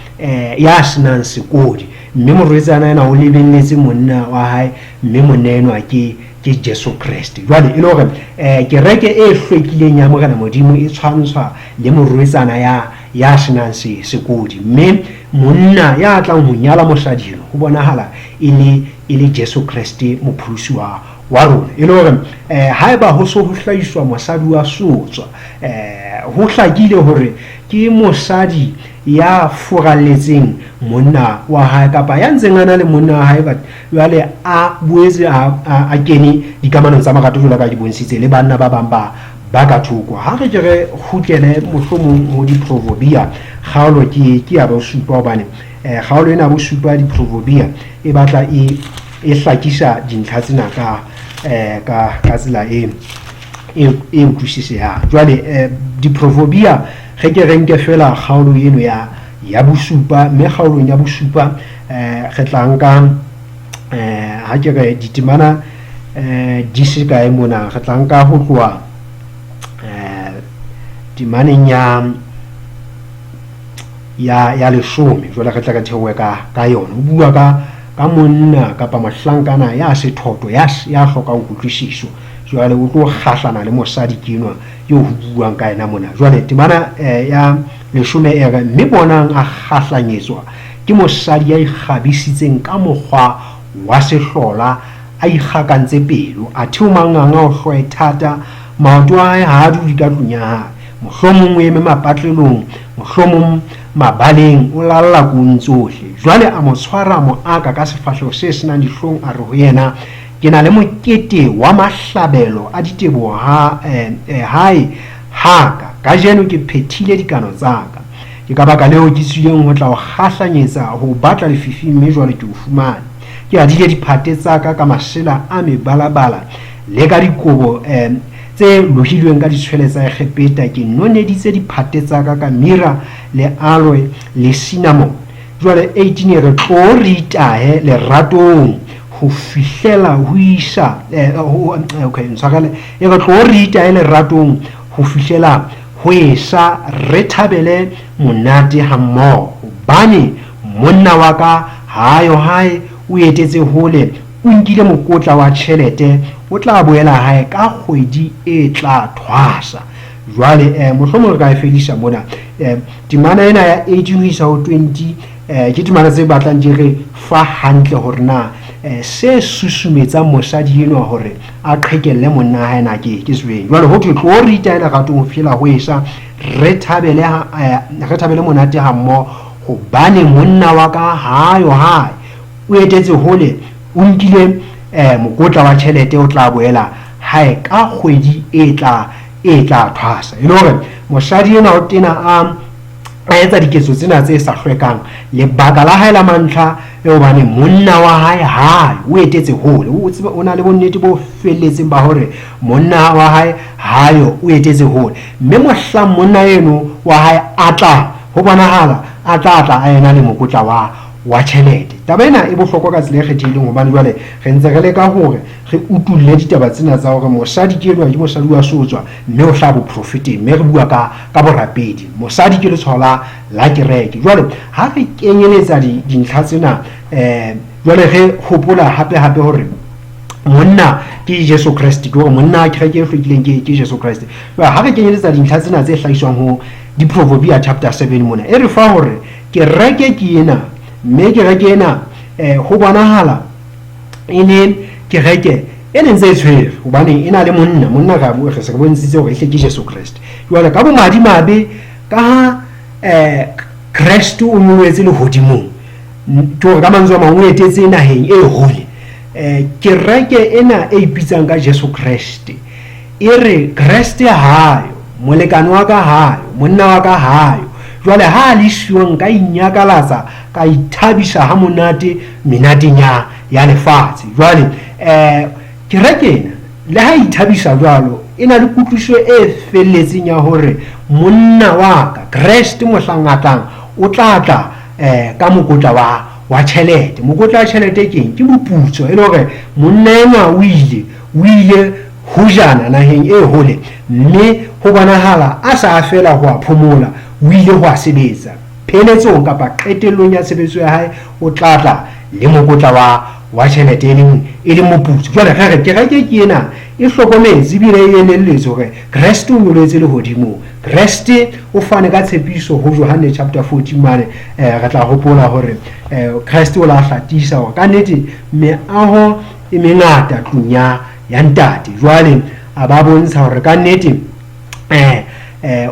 A: ya se nang sekodi, mme morwetsana ena o lebelletse monna wa hae, mme monna enwa ke ke Jesu Kreste. Jwale e le hore kereke e hlwekileng ya Morena Modimo e tshwantshwa le morwetsana ya ya senang se sekodi, mme monna ya tlang ho nyala mosadi eno ho bonahala e le e le Jesu Kreste mopholosi wa wa rona. E le hore haeba ho so ho hlahiswa mosadi wa seotswa, ho hlakile hore ke mosadi ya furalletseng monna wa hae kapa ya ntseng a na le monna wa hae, jwale a boetse a kene dikamanong tsa marato jwalo ka di bontshitse le banna ba bang ba ba ka thoko. Ha re ke re kgutlele mohlomong ho Diprovobia, kgaolo ke ke ya bosupa, hobane kgaolo ena ya bosupa ya Diprovobia e batla e e hlakisa dintlha tsena ka ka tsela e e utlwisisehang. Jwale Diprovobia re ke re nke fela kgaolo eno ya bosupa, mme kgaolong ya bosupa re tla nka ha ke re ditemana di se kae mona, re tla nka ho tloha temaneng ya leshome. Jwale re tla re theohe ka yona. O bua ka monna kapa mohlankana ya sethoto ya hlokang kutlwisiso. Jwale o tlo kgahlana le mosadi ke enwa eo ho buang ka yena mona. Jwale temana ya leshome e re, mme bonang a kgahlanyetswa ke mosadi ya ikgabisitseng ka mokgwa wa sehlola, a ikgakantse pelo, athe o manganga o hloe thata, maoto a hae ha a dule ka tlung ya hae, mohlomong o eme mapatlelong, mohlomong mabaleng, o lalla koong tsohle. Jwale a mo tshwara, mo aka ka sefahleho se senang dihlong, a re ho yena, ke na le mokete wa mahlabelo a diteboho hae haka, kajeno ke phethile dikano tsa ka. Ke ka baka leo ke tswileng ho tla o kgahlanyetsa ho batla lefifing, mme jwale ke o fumane. Ke adile diphate tsa ka ka masela a mebalabala le ka dikobo tse lohilweng ka ditshwele tsa Egepeta. Ke noneditse diphate tsa ka ka mira le aloe le cinnamon. Jwale 18 e re, tlo re itahe leratong ho fihlela ho isa okay, ntshwarele, e re tlo re itahe leratong ho fihlela ho esa, re thabele monate hammoho, hobane monna wa ka ha a yo hae, o etetse hole, o nkile mokotla wa tjhelete, o tla boela hae ka kgwedi e tla thwasa. Jwale mohlomong re ka e fedisa mona. Temana ena ya 18 ho isa ho 20 ke temana tse batlang di re fa hantle hore na se susumetsang mosadi enwa hore a qhekelle monna hae na ke sefeng. Jwale ho thwe tlo re itahe leratong ho fihlela ho esa, re thabele monate hammoho, hobane monna wa ka ha yo hae, o etetse hole, o nkile mokotla wa tjhelete, o tla boela hae ka kgwedi e tla thwasa. E le hore mosadi enwa o tena a etsa diketso tsena tse sa hlwekang, lebaka la hae la mantlha e hobane monna wa hae hae, o etetse hole, o tseba, o na le bonnete bo felletseng ba hore monna wa hae hayo, o etetse hole, mme mohlang monna eno wa hae a tla ho bonahala a tla a ena le mokotla wa tjhelete. Taba ena e bohlokwa ka tsela e kgethehileng, hobane jwale re ntse re leka hore re utulle ditaba tsena tsa hore mosadi ke enwa ke mosadi wa sotswa, mme o hlaha boprofeteng, mme re bua ka borapedi. Mosadi ke letshwao la kereke. Jwale ha re kenyeletsa dintlha tsena, jwale re hopola hape hape hore monna ke Jesu Kreste, ke hore monna kereke e hlwekileng ke Jesu Kreste. Jwale ha re kenyeletsa dintlha tsena tse hlahiswang ho Diproverbia chapter 7 mona, e re fa hore kereke ke ena, mme kereke ena ho bonahala e le kereke e neng tse tshwere, hobane e na le monna, monna re se re bontshitse hore ehle ke Jesu Kreste. Jwale ka bomadimabe, ka ha Kreste o nyolohetse lehodimong, ke hore ka mantswe a mang o etetse naheng e hole, kereke ena e ipitsang ka Jesu Kreste e re Kreste hayo, molekane wa ka hayo, monna wa ka hayo. Jwale ha a le siyo nka inyakalatsa, ka ithabisa ha monate menateng ya lefatshe. Jwale kereke ena le ha ithabisa jwalo, e na le kutlwisiso e felletseng ya hore monna wa ka Kreste mohlang a tlang o tla tla ka mokotla wa tjhelete. Mokotla wa tjhelete ke eng? Ke moputso, e le hore monna enwa o ile hojana naheng e hole, mme ho bonahala a sa fela ho a phomola, o ile ho a sebetsa. Pheletsong kapa qetellong ya tshebetso ya hae o tla tla le mokotla wa tjhelete e leng moputso. Jwale re re kereke ke ena e hlokometse ebile e elelletswe hore Kreste o nyolohetse lehodimong. Kreste o fane ka tshepiso ho Johanne chapter 14 mane, re tla hopola hore Kreste o la hlatisa hore ka nnete meaho e mengata tlung ya ntate. Jwale a ba bontsha hore ka nnete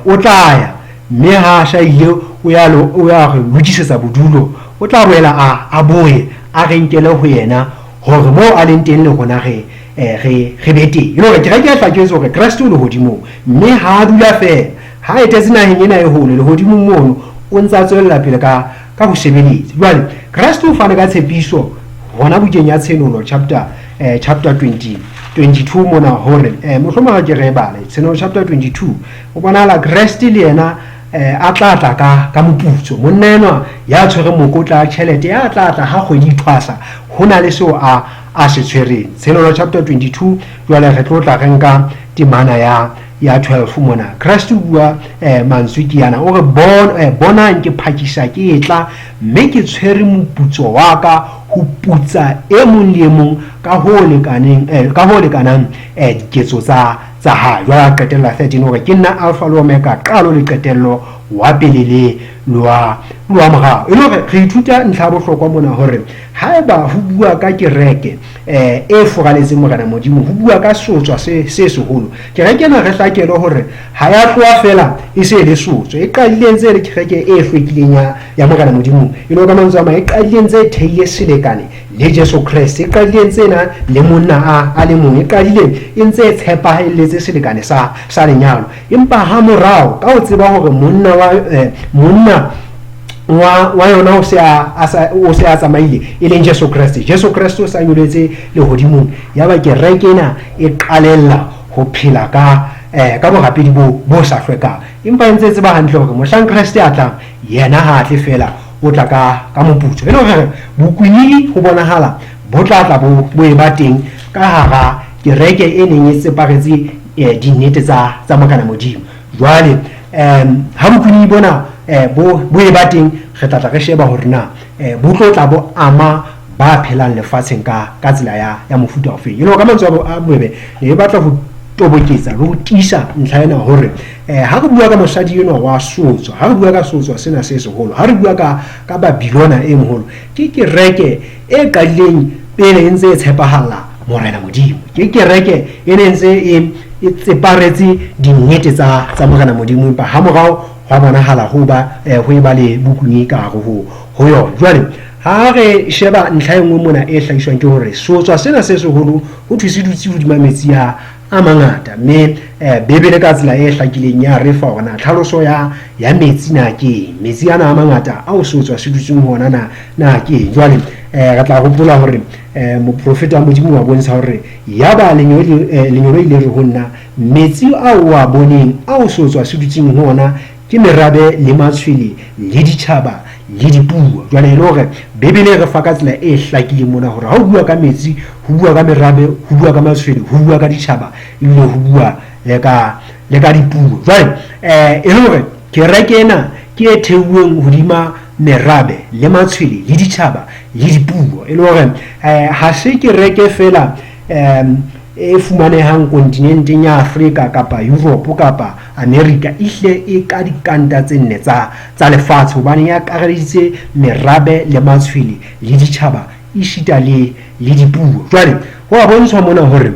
A: o tla ya, mme ha a shaile o ya re lokisetsa bodulo, o tla boela a boye a re nkele ho yena hore moo a leng teng le rona re be teng. E le hore kereke e hlaketse hore Kreste o lehodimong, mme ha a dula feela, ha a etetse naheng ena e hole lehodimong mono, o ntse a tswella pele ka ho sebeletsa. Jwale Kreste o fane ka tshepiso hona bukeng ya Tshenolo chapter chapter 20 22 mona hore mohlomong ha ke re bale Tshenolo chapter 22, ho bonahala Kreste le yena a tla tla ka moputso. Monna enwa ya tshwereng mokotla wa tjhelete ya tla tla ha kgwedi e thwasa, ho na le seo a se tshwereng. Tshenolo chapter 22, jwale re tlo tla re nka temana ya 12 mona. Kreste o bua mantswe ke yana, o re bonang ke phakisa ke etla, mme ke tshwere moputso wa ka ho putsa e mong le e mong ka ho lekaneng ka ho lekanang diketso tsa hae. Jwale a qetella 13 hore ke nna Alpha le Omega, qalo le qetello, wa pele le lwa morao. E le hore re ithuta ntlha ya bohlokwa mona hore haeba ho bua ka kereke e furaletseng Morena Modimo, ho bua ka sotswa se seholo. Kereke ena re hlakele hore ha ya tloha fela e se le sotswa, e qadile ntse e le kereke e hlwekileng ya Morena Modimo. E le ka mantswe a mang, e qadile ntse e theile selekane le Jesu Kreste, e qadile ntse ena le monna a le mong, e qadile e ntse e tshepahalletse selekane sa lenyalo. Empa ha morao ka ho tseba hore monna wa yona o se a tsamaile, e leng Jesu Kreste. Jesu Kreste o sa nyoletse lehodimong, yaba kereke ena e qalella ho phela ka borapedi bo sa hlwekang. Empa e ntse e tseba hantle hore mohlang Kreste a tlang, yena ha a tle fela, o tla ka moputso. E le hore bokwinini ho bonahala bo tla tla bo eba teng ka hara kereke e neng e tseparetse dinnete tsa Morena Modimo. Jwale ha bokwinini bona bo eba teng, re tla tla re sheba hore na bo tlo tla bo ama ba phelang lefatsheng ka tsela ya mofuta ofeng. E le ka mantswe a bobebe, e batla ho toboketsa le ho tiisa ntlha ena hore ha re bua ka mosadi enwa wa sotswa, ha re bua ka sotswa sena se seholo, ha re bua ka Babilona e moholo, ke kereke e qadileng pele e ntse e tshepahalla Morena Modimo. Ke kereke e ne ntse e tseparetse dinnete tsa Morena Modimo, empa ha morao hwa bonahala ho ba ho eba le bokunyi ka hare ho yona. Jwale ha re sheba ntlha e nngwe mona e hlahiswang ke hore sotswa sena se seholo ho thwe se dutse hodima metsi a mangata, mme Bibele ka tsela e hlakileng ya re fa hore na tlhaloso ya metsi na ke eng. Metsi ana a mangata ao sotswa se dutseng ho ona na ke eng. Jwale re tla hopola hore moprofeta wa Modimo wa bontsha hore yaba lengeloi le re ho nna, metsi ao o a boneng ao sotswa se dutseng ho ona ke merabe le matshwele le ditjhaba le dipuo. Jwale e le hore Bibele e re fa ka tsela e hlakileng mona hore ha o bua ka metsi, ho bua ka merabe, ho bua ka matshwele, ho bua ka ditjhaba, ebile ho bua le ka dipuo. Jwale e le hore kereke ena ke e theuweng hodima merabe le matshwele le ditjhaba le dipuo. E le hore ha se kereke fela e fumanehang kontinenteng ya Afrika kapa Europe kapa America, ehlile e ka dikanta tse nne tsa lefatshe, hobane e akareditse merabe le matshwele le ditjhaba esita le dipuo. Jwale ho a bontshwa mona hore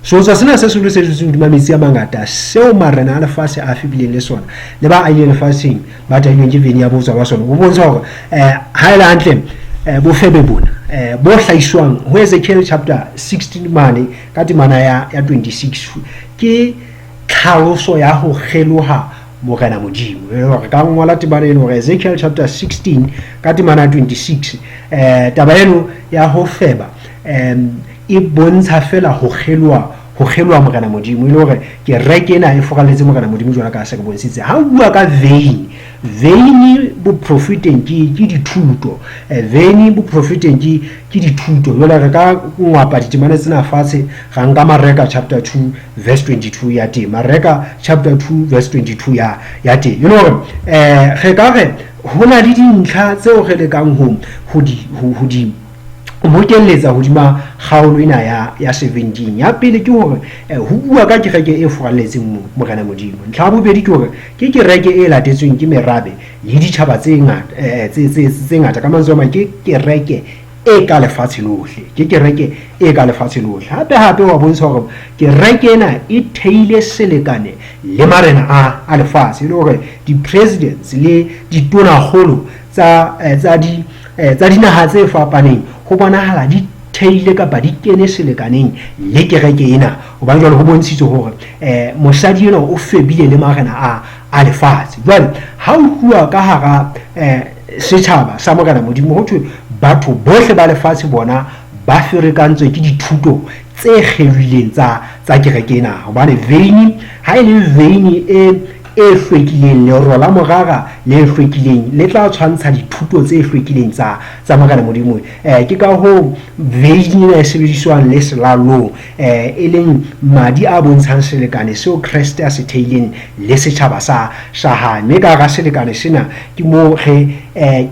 A: sotswa sena se seholo se dutseng hodima metsi a mangata, seo marena a lefatshe a febileng le sona le ba ahileng lefatsheng ba tahilweng ke veine ya botswa ba sona, ho bontsha hore ha e le hantle bofebe bona bo hlahiswang ho Ezekiel chapter 16 mane ka temana ya 26 ke tlhaloso ya ho kgeloha Morena Modimo. E hore ka ngola temana eno hore Ezekiel chapter 16 ka temana ya 26, taba eno ya ho feba e bontsha fela ho kgeloha Morena Modimo. E le hore kereke ena e furalletse Morena Modimo jwalo ka se re bontshitse. Ha o bua ka vein, vein boprofeteng ke dithuto. Vein boprofeteng ke dithuto. Jwale re ka ngwapa ditemana tsena fatshe, ra nka Mareka chapter 2 verse 22 ya teng. Mareka chapter 2 verse 22 ya teng. E le hore re ka re ho na le dintlha tseo re lekang ho di bokelletsa hodima kgaolo ena ya 17. Ya pele ke hore ho bua ka kereke e furalletseng Morena Modimo. Ntlha ya bobedi ke hore ke kereke e latetsweng ke merabe le ditjhaba tse ngata, tse ngata. Ka mantswe a mang, ke kereke e ka lefatshe lohle. Ke kereke e ka lefatshe lohle. Hape hape wa bontsha hore kereke ena e theile selekane le marena a lefatshe. E le hore di-presidents le ditonakgolo tsa dinaha tse fapaneng ho bonahala di theile kapa di kene selekaneng le kereke ena. Hobane jwale ho bontshitswe hore mosadi enwa o febile le marena a lefatshe. Jwale ha o tluwa ka hara setjhaba sa Morena Modimo, ho thwe Batho bohle ba lefatshe bona ba ferekantswe ke dithuto tse kgelohileng tsa kereke ena. Hobane veini, ha e le veini e hlwekileng, lero la morara le hlwekileng le tla tshwantsha dithuto tse hlwekileng tsa Morena Modimo. Ke ka hoo veini ena e sebediswang le selalong, e leng madi a bontshang selekane seo Kreste a se theileng le setjhaba sa hae. Mme ka hara selekane sena ke moo re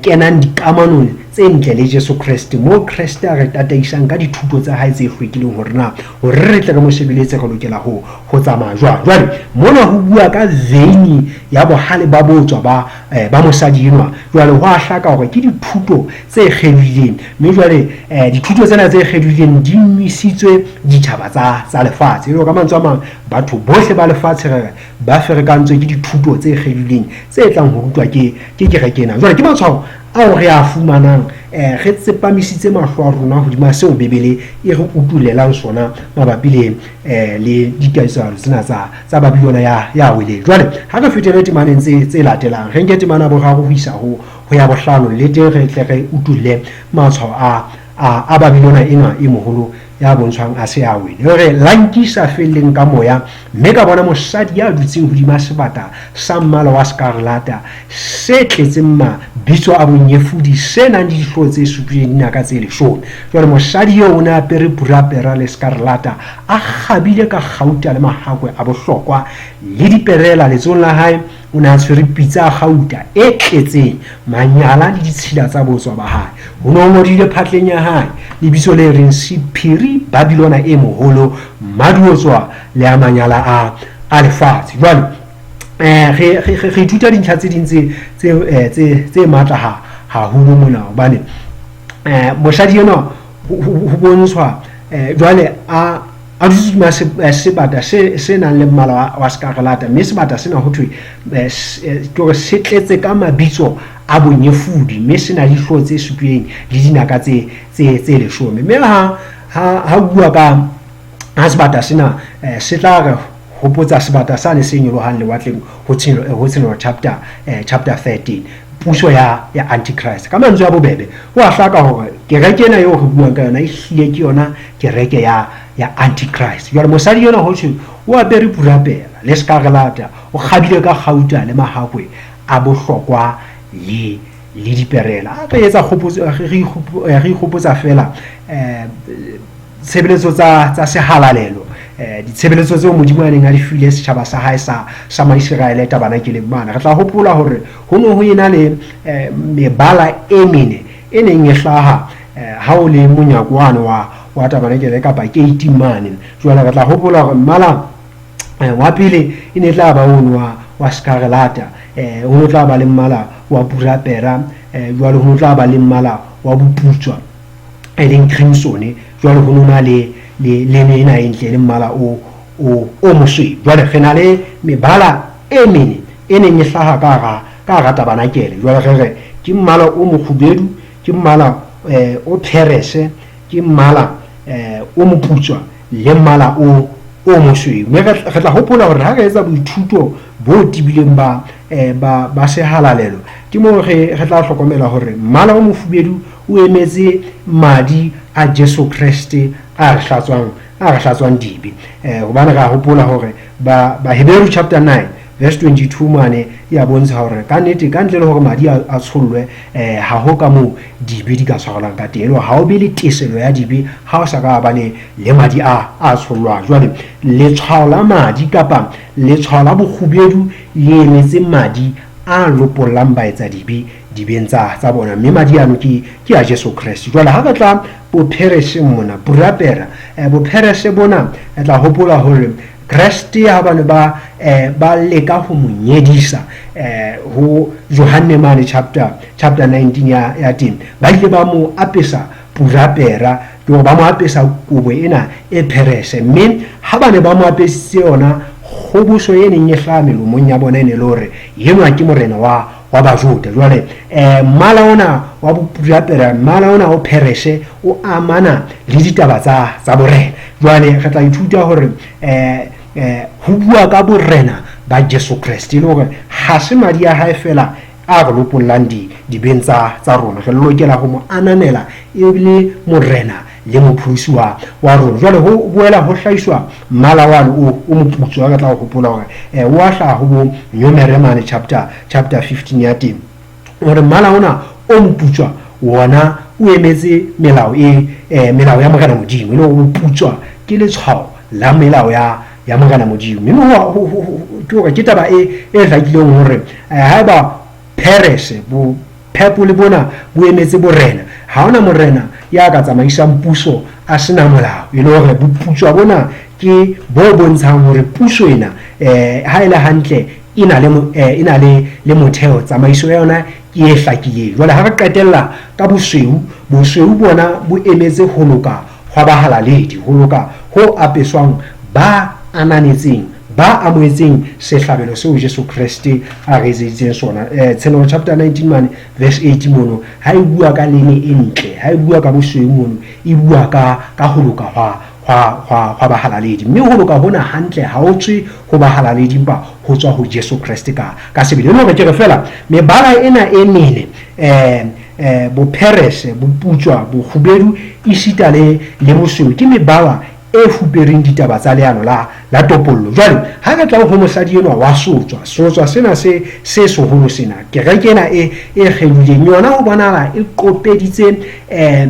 A: kenang dikamanong tse ntle le Jesu Kreste, moo Kreste a re tataisang ka dithuto tsa hae tse hlwekileng hore na hore re tle re mo sebeletse re lokela ho tsamaya jwang. Jwale mona ho bua ka veini ya bohale ba botswa ba mosadi enwa. Jwale ho a hlaka hore ke dithuto tse kgelohileng, mme jwale dithuto tsena tse kgelohileng di nwisitswe ditjhaba tsa lefatshe. Jwale ka mantswe a mang, batho bohle ba lefatshe re re ba ferekantswe ke dithuto tse kgelohileng tse tlang ho rutwa ke kereke ena. Jwale ke matshwao ao re a fumanang, re tsepamisitse mahlo a rona hodima seo Bibele e re utulelang sona mabapi le diketsahalo tsena tsa Babilona ya weleng. Jwale ha re fetele temaneng tse latelang, re nke temana boraro ho isa ho ya bohlano, le teng re tle re utulle matshwao a Babilona ena e moholo ya bontshwang a se a wele. Re la nkisa felleng ka moya, mme ka bona mosadi ya dutseng hodima sebata sa mmala wa skarlata se tletseng mabitso a bonyefodi, se nang le dihlooho tse supileng, dinaka tse 10. Jwale mosadi eo o ne a apere purapera le skarlata, a kgabile ka kgauta le mahakwe a bohlokwa le diperela. Letsohong la hae o ne a tshwere pitsa ya kgauta e tletseng manyala le ditshila tsa botswa ba hae. Ho ne ho ngodilwe phatleng ya hae lebitso le reng Sephiri Babilona e moholo, mmadiotswa le a manyala a lefatshe. Jwale re ithuta dintlha tse ding tse matla haholo mona, hobane mosadi enwa ho bontshwa jwale a dutse hodima sebata se nang le mmala wa skarlata, mme sebata sena ho thwe ke hore se tletse ka mabitso a bonyefodi, mme se na le dihlooho tse supileng le dinaka tse 10. Mme ha bua ka ha sebata sena, se tla re hopotsa sebata sane se nyolohang lewatleng ho Tshenolo chapter 13, puso ya Antichrist. Ka mantswe a bobebe, ho a hlaka hore kereke ena eo re buang ka yona e hlile ke yona kereke ya Antichrist. Jwale mosadi ena ho thwe o apere purapela le skarlata, o kgabile ka kgauta le mahakwe a bohlokwa le diperela. Re etsa kgopotso, re ikgopotsa fela tshebeletso tsa sehalalelo, ditshebeletso tseo Modimo a neng a di file setjhaba sa hae sa Maiseraele tabanakeleng mane. Re tla hopola hore ho ne ho ena le mebala e mene e neng e hlaha ha o le monyako wane wa tabanakele kapa keiti mane. Jwale re tla hopola hore mmala wa pele e ne tla ba ono wa skarlata, ho ne tla ba le mmala wa purapera, jwale ho ne tla ba le mmala wa boputswa e leng crimson, jwale ho nona le ena e ntle le mmala o mosweu. Jwale re na le mebala e mene e neng e hlaha ka hara tabanakele. Jwale re re ke mmala o mokgubedu, ke mmala o pherese, ke mmala o moputswa le mmala o mosweu. Mme re tla hopola hore ha re etsa boithuto bo tebileng ba sehalalelo, ke moo re tla hlokomela hore mmala o mofubedu o emetse madi a Jesu Kreste a re hlatswang dibe. Hobane re a hopola hore Baheberu chapter 9 verse 22 mane ya bontsha hore ka nnete ka ntle le hore madi a tshollwe, ha ho ka moo dibe di ka tshwarelwang ka teng, ha o be le teselo ya dibe ha o sa ka ba le madi a tshollwang. Jwale letshwao la madi kapa letshwao la bokgubedu le emetse madi a lopollang baetsadibe dibeng tsa bona, mme madi ano ke a Jesu Kreste. Jwale ha re tla bophereseng mona, purapera, bopherese bona, re tla hopola hore Kreste ha bane ba leka ho mo nyedisa ho Johanne mane chapter 19 ya teng, ba ile ba mo apesa purapera, ke hore ba mo apesa kobo ena e pherese, mme ha bane ba mo apesitse yona, kgoboso e neng e hlaha melomong ya bona e ne le hore enwa ke morena wa Bajuda. Jwale mmala ona wa bopurapera, mmala ona o pherese o amana le ditaba tsa borena. Jwale re tla ithuta hore ho bua ka borena ba Jesu Kreste, e le hore ha se madi a hae fela a re lopollang dibeng tsa rona. Re lokela ho mo ananela e le morena le mopholosi wa rona. Jwale ho boela ho hlahiswa mmala wane o moputswa, re tla ho hopola hore o a hlaha ho bo Numere mane chapter 15 ya teng, hore mmala ona o moputswa wona o emetse melao melao ya Morena Modimo, e le hore boputswa ke letshwao la melao ya Morena Modimo. Mme ke hore ke taba e hlakileng hore haeba Perese bo purple bona bo emetse borena, ha hona morena ya ka tsamaisang puso a sena molao, e le hore boputswa bona ke bo bontshang hore puso ena ha e le hantle e na le motheo, tsamaiso ya yona ke e hlakileng. Jwale ha re qetella ka bosweu, bosweu bona bo emetse ho loka hwa bahalaledi, ho loka ho apeswang ba ananetseng, ba amohetseng sehlabelo seo Jesu Kreste a re etseditseng sona. Tshenolo chapter 19 mane verse 8 mono, ha e bua ka lene e ntle, ha e bua ka bosweu mono, e bua ka ho loka hwa bahalaledi. Mme ho loka hona hantle ha o tswe ho bahalaledi, empa ho tswa ho Jesu Kreste ka sebele. E le hore ke re fela mebala ena e mene, bopherese, boputswa, bokgubedu, esita le bosweu, ke mebala e fupereng ditaba tsa leano la topollo. Jwale ha re tla ho mosadi enwa wa sotswa, sotswa sena se seholo sena, kereke ena e kgelileng yona ho bonahala e qopeditse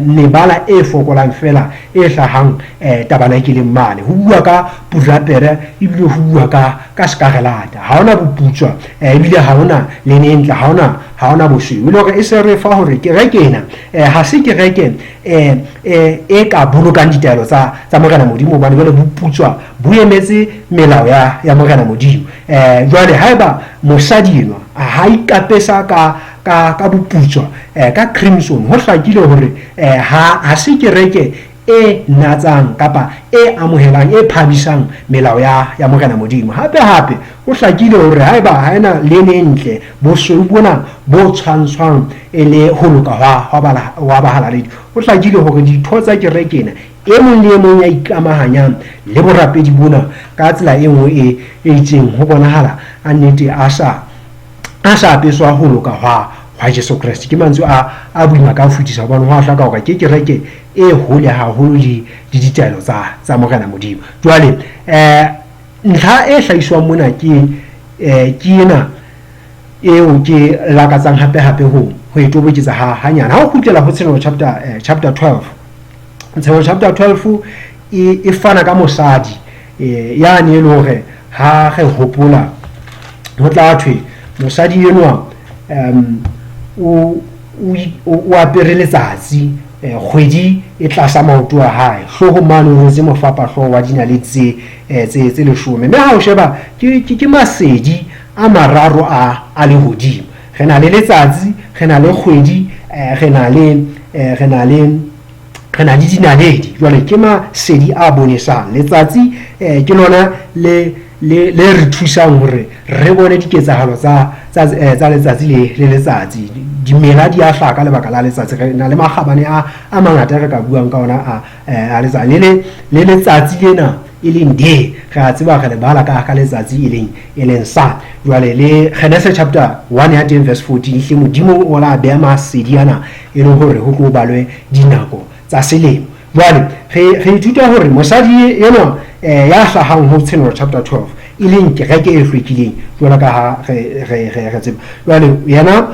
A: mebala e fokolang fela e hlahang tabanakeleng mane. Ho bua ka purapere, ebile ho bua ka sekarelata, ha hona boputswa, ebile ha hona lene e ntle, ha hona bosweu. E le hore e se re fa hore kereke ena ha se kereke e ka bolokang ditaelo tsa Morena Modimo, hobane jwale boputswa bo emetse melao ya Morena Modimo. Jwale haeba mosadi enwa ha ikapesa ka boputswa, ka crimson, ho hlakile hore ha se kereke e natsang kapa e amohelang, e phahamisang melao ya Morena Modimo. Hape hape ho hlakile hore haeba ha ena lene e ntle, bosweu bona bo tshwantshwang e le ho loka hwa bahalaledi, ho hlakile hore ditho tsa kereke ena, e mong le e mong ya ikamahanyang le borapedi bona ka tsela e nngwe e itseng, ho bonahala a nnete a sa apeswa ho loka hwa Jesu Kreste. Ke mantswe a boima ka ho fetisa, hobane ho a hlaka hore ke kereke e hole haholo le ditaelo tsa Morena Modimo. Jwale ntlha e hlahiswang mona ke ena eo ke lakatsang hape hape ho e toboketsa hanyane. Ha o kgutlela ho Tshenolo chapter 12, Tshenolo chapter 12 e fana ka mosadi yane e le hore ha re hopola ho tla thwe mosadi enwa o apere letsatsi, kgwedi e tlasa maoto a hae, hloohong mane o rwetse mofapahlooho wa dinaledi tse 10. Mme ha o sheba ke masedi a mararo a lehodimo. Re na le letsatsi, re na le kgwedi, re na le dinaledi. Jwale ke masedi a bonesang. Letsatsi ke lona le re thusang hore re bone diketsahalo tsa letsatsi le letsatsi. Dimela di a hlaha ka lebaka la letsatsi. Re na le makgabane a mangata re ka buang ka ona a letsatsi. Le letsatsi lena e leng day, re a tseba re le bala ka letsatsi e leng sun. Jwale le Genesis chapter 1 ya teng verse 14, hle Modimo o la beha masedi ana e le hore ho tlo balwe dinako tsa selemo. Jwale re ithuta hore mosadi enwa ya hlahang ho Tshenolo chapter 12, e leng kereke e hlwekileng jwalo ka ha re tseba. Jwale yena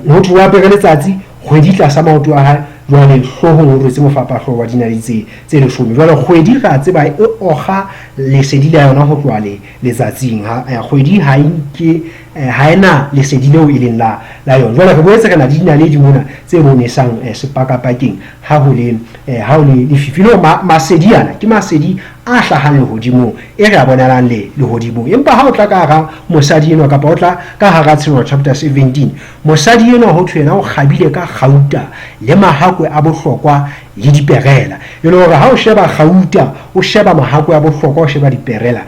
A: ho thwe o apere letsatsi, kgwedi tlasa maoto a hae, jwale hloohong o rwetse mofapahlooho wa dinaledi tse 10. Jwale kgwedi re a tseba e okga lesedi la yona ho tloha letsatsing. Kgwedi ha e nke ha ena lesedi leo e leng la yona. Jwale re boetse re na le dinaledi mona tse bonesang sepakapakeng ha ho le lefifi. Le masedi ana ke masedi a hlahang lehodimong, e re a bonalang le lehodimong. Empa ha o tla ka hara mosadi enwa, kapa o tla ka hara Tshenolo chapter 17, mosadi enwa ho thwe yena o kgabile ka kgauta le mahakwe a bohlokwa le diperela. E le hore ha o sheba kgauta, o sheba mahakwe a bohlokwa, o sheba diperela,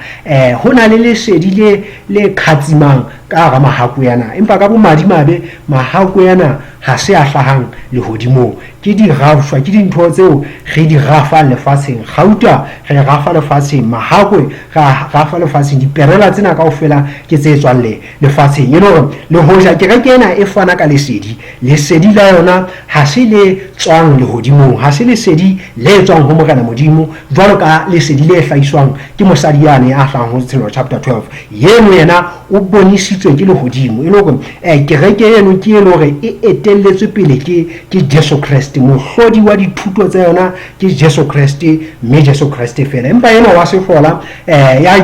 A: ho na le lesedi le khatsimang ka hara mahakwe ana. Empa ka bomadimabe mahakwe ana ha se a hlahang lehodimong. Ke dirafshwa, ke dintho tseo re di rafang lefatsheng. Kgauta re e rafa lefatsheng, mahakwe re a rafa lefatsheng, diperela tsena kaofela ke tse tswang le lefatsheng. E le hore le hoja kereke ena e fana ka lesedi, lesedi la yona ha se le tswang lehodimong, ha se lesedi le tswang ho Morena Modimo, jwalo ka lesedi le hlahiswang ke mosadi yane a hlahang ho Tshenolo chapter 12. Yeno yena o bonisitswe ke lehodimo. E le hore kereke eno ke e le hore e etelletswe pele ke ke Jesu Kreste. Mohlodi wa dithuto tsa yona ke Jesu Kreste, mme Jesu Kreste feela. Empa enwa wa sehlola ya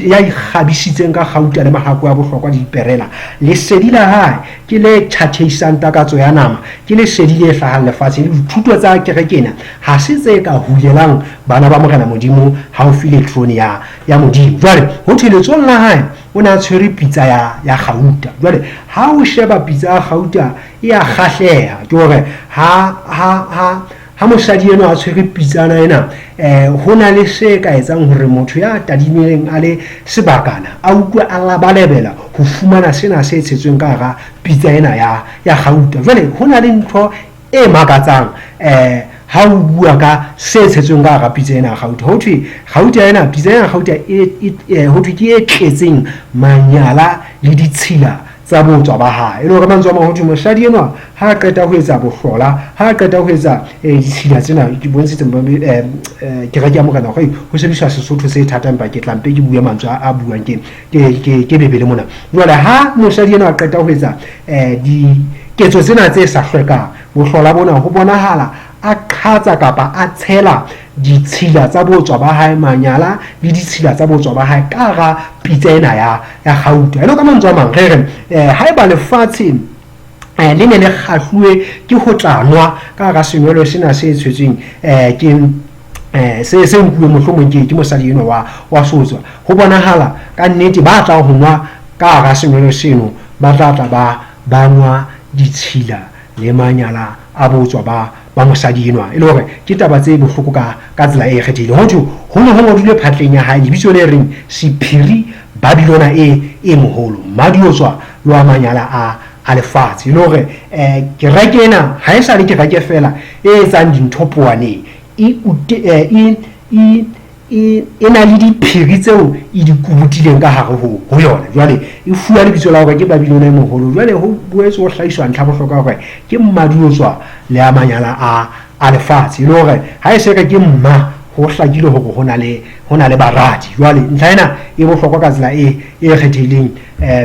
A: ya ikgabisitseng ka kgauta le mahakwe a bohlokwa le diperela, lesedi la hae ke le tjhatheisang takatso ya nama, ke lesedi le hlahang lefatsheng. Dithuto tsa kereke ena ha se tse ka hulelang bana ba Morena Modimo haufi le terone ya ya Modimo. Jwale ho thwe letsohong la hae o ne a tshwere pitsa ya ya kgauta. Jwale ha o sheba pitsa ya kgauta e a kgahleha, ke hore ha ha ha ha mosadi enwa a tshwere pitsana ena, ho na le se ka etsang hore motho ya tadimileng a le sebakana a utlwe a labalebela ho fumana sena se tshetsweng ka hara pitsa ena ya ya kgauta. Jwale ho na le ntho e makatsang ha o bua ka se tshetsweng ka hara pitsa ena ya kgauta. Ho thwe kgauta ena, pitsa ena ya kgauta e ho thwe ke e tletseng manyala le ditshila tsa botswa ba hae. E le hore mantswe a mang ho thwe mosadi enwa ha a qeta ho etsa bohlola, ha a qeta ho etsa ditshila tsena, ke bontshitse kereke ya Morena hore ho sebediswa Sesotho se thata, empa ke tla mpe ke bue mantswe a buang ke ke ke ke Bibele mona. Jwale ha mosadi enwa a qeta ho etsa diketso tsena tse sa hlwekang, bohlola bona, ho bonahala a qhatsa kapa a tshela ditshila tsa botswa ba hae, manyala le ditshila tsa botswa ba hae ka hara pitsa ena ya ya kgauta. E le ka mantswe a mang re re haeba lefatshe le ne le kgahluwe ke ho tla nwa ka hara senwelo sena se tshwetsweng ke se se nkuwe mohlomong ke ke mosadi enwa wa wa sotswa, ho bonahala ka nnete ba tlang ho nwa ka hara senwelo seno ba tla tla ba ba nwa ditshila le manyala a botswa ba ba mosadi enwa. E le hore ke taba tse bohloko ka ka tsela e kgethehileng. Ho thwe ho ne ho ngodilwe phatleng ya hae lebitso le reng Sephiri Babylona e e moholo, mmadiotswa le wa manyala a a lefatshe. E le hore kereke ena ha e sa le kereke feela e etsang dintho powaneng, e e e e e na le diphiri tseo e di kubutileng ka hare ho ho yona. Jwale e fuwa lebitso la hore ke Babylona e moholo. Jwale ho boetse ho hlahiswa ntlha bohlokwa hore ke mmadiotswa le a manyala a a lefatshe. E le hore ha e se re ke mma, ho hlakile hore ho na le ho na le baradi. Jwale ntlha ena e bohlokwa ka tsela e e kgethehileng,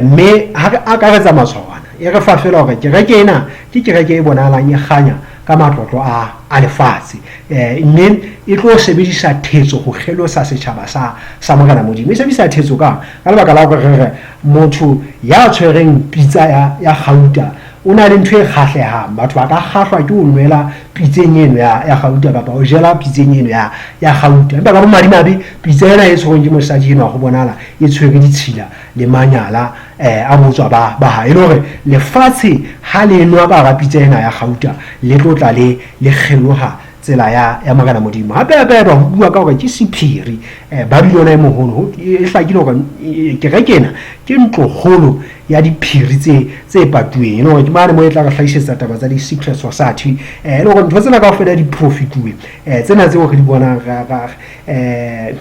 A: mme ha re akaretsa matshwao ana, e re fa feela hore kereke ena ke kereke e bonahalang e kganya ka matlotlo a a lefatshe, mme e tlo sebedisa thetso ho kgelosa setjhaba sa sa Morena Modimo. E sebedisa thetso kang? Ka lebaka la hore re re motho ya tshwereng pitsa ya ya kgauta o na le ntho e kgahlehang. Batho ba ka kgahlwa ke ho nwela pitseng eno ya ya kgauta kapa ho jela pitseng eno ya ya kgauta. Empa ka bomadimabe pitsa ena e tshwerweng ke mosadi enwa ho bonahala e tshwere ditshila le manyala a botswa ba ba hae. E le hore lefatshe ha le nwa ka hara pitsa ena ya kgauta le tlo tla le le kgeloha tsela ya ya Morena Modimo. Hape hape ba ho bua ka hore ke sephiri Babylona e moholo. E hlakile hore kereke ena ke ntlokgolo ya diphiri tse tse patuweng. E le hore ke mane mo e tla re hlahisetsa taba tsa di-secret society. E le hore ntho tsena kaofela di profituwe. Tsena tseo re di bonang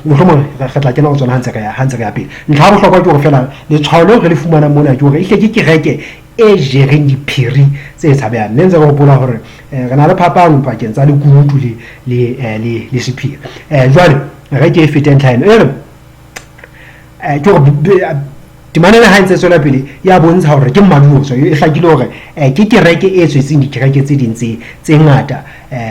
A: mohlomong re tla kena ho tsona ha ntse re ya ha ntse re ya pele. Ntlha ya bohlokwa ke hore feela letshwao leo re le fumanang mona ke hore ehlile ke kereke e jereng diphiri tse tshabehang. Mme ntse re hopola hore re na le phapang pakeng tsa lekunutu le le le le sephiri. Jwale re ke e fete ntlha eno e re ke hore temana ena ha e ntse e tswela pele ya bontsha hore ke mmadiotswa. E hlakile hore ke kereke e tswetseng dikereke tse ding tse tse ngata,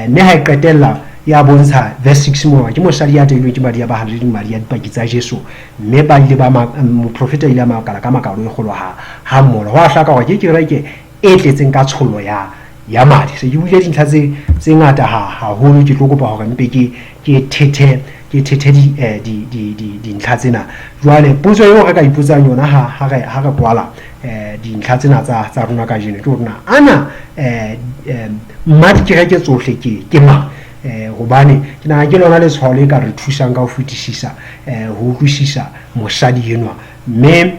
A: mme ha e qetella ya bontsha verse 6 moo ke mosadi ya tailweng ke madi a bahalaledi, madi a dipaki tsa Jesu, mme ba ile ba moprofeta ile a makala ka makalo e kgolo ha ha mmona. Ho a hlaka hore ke kereke e tletseng ka tshollo ya ya madi. Se ke buile dintlha tse tse ngata ha haholo, ke tlo kopa hore mpe ke ke thethe ke thethe di di di di dintlha tsena. Jwale potso eo re ka ipotsang yona ha ha re ha re kwala dintlha tsena tsa tsa rona kajeno ke hore na ana mma dikereke tsohle ke ke mang? Hobane ke nahana ke lona letshwao le ka re thusang ka ho fetisisa ho utlwisisa mosadi enwa. Mme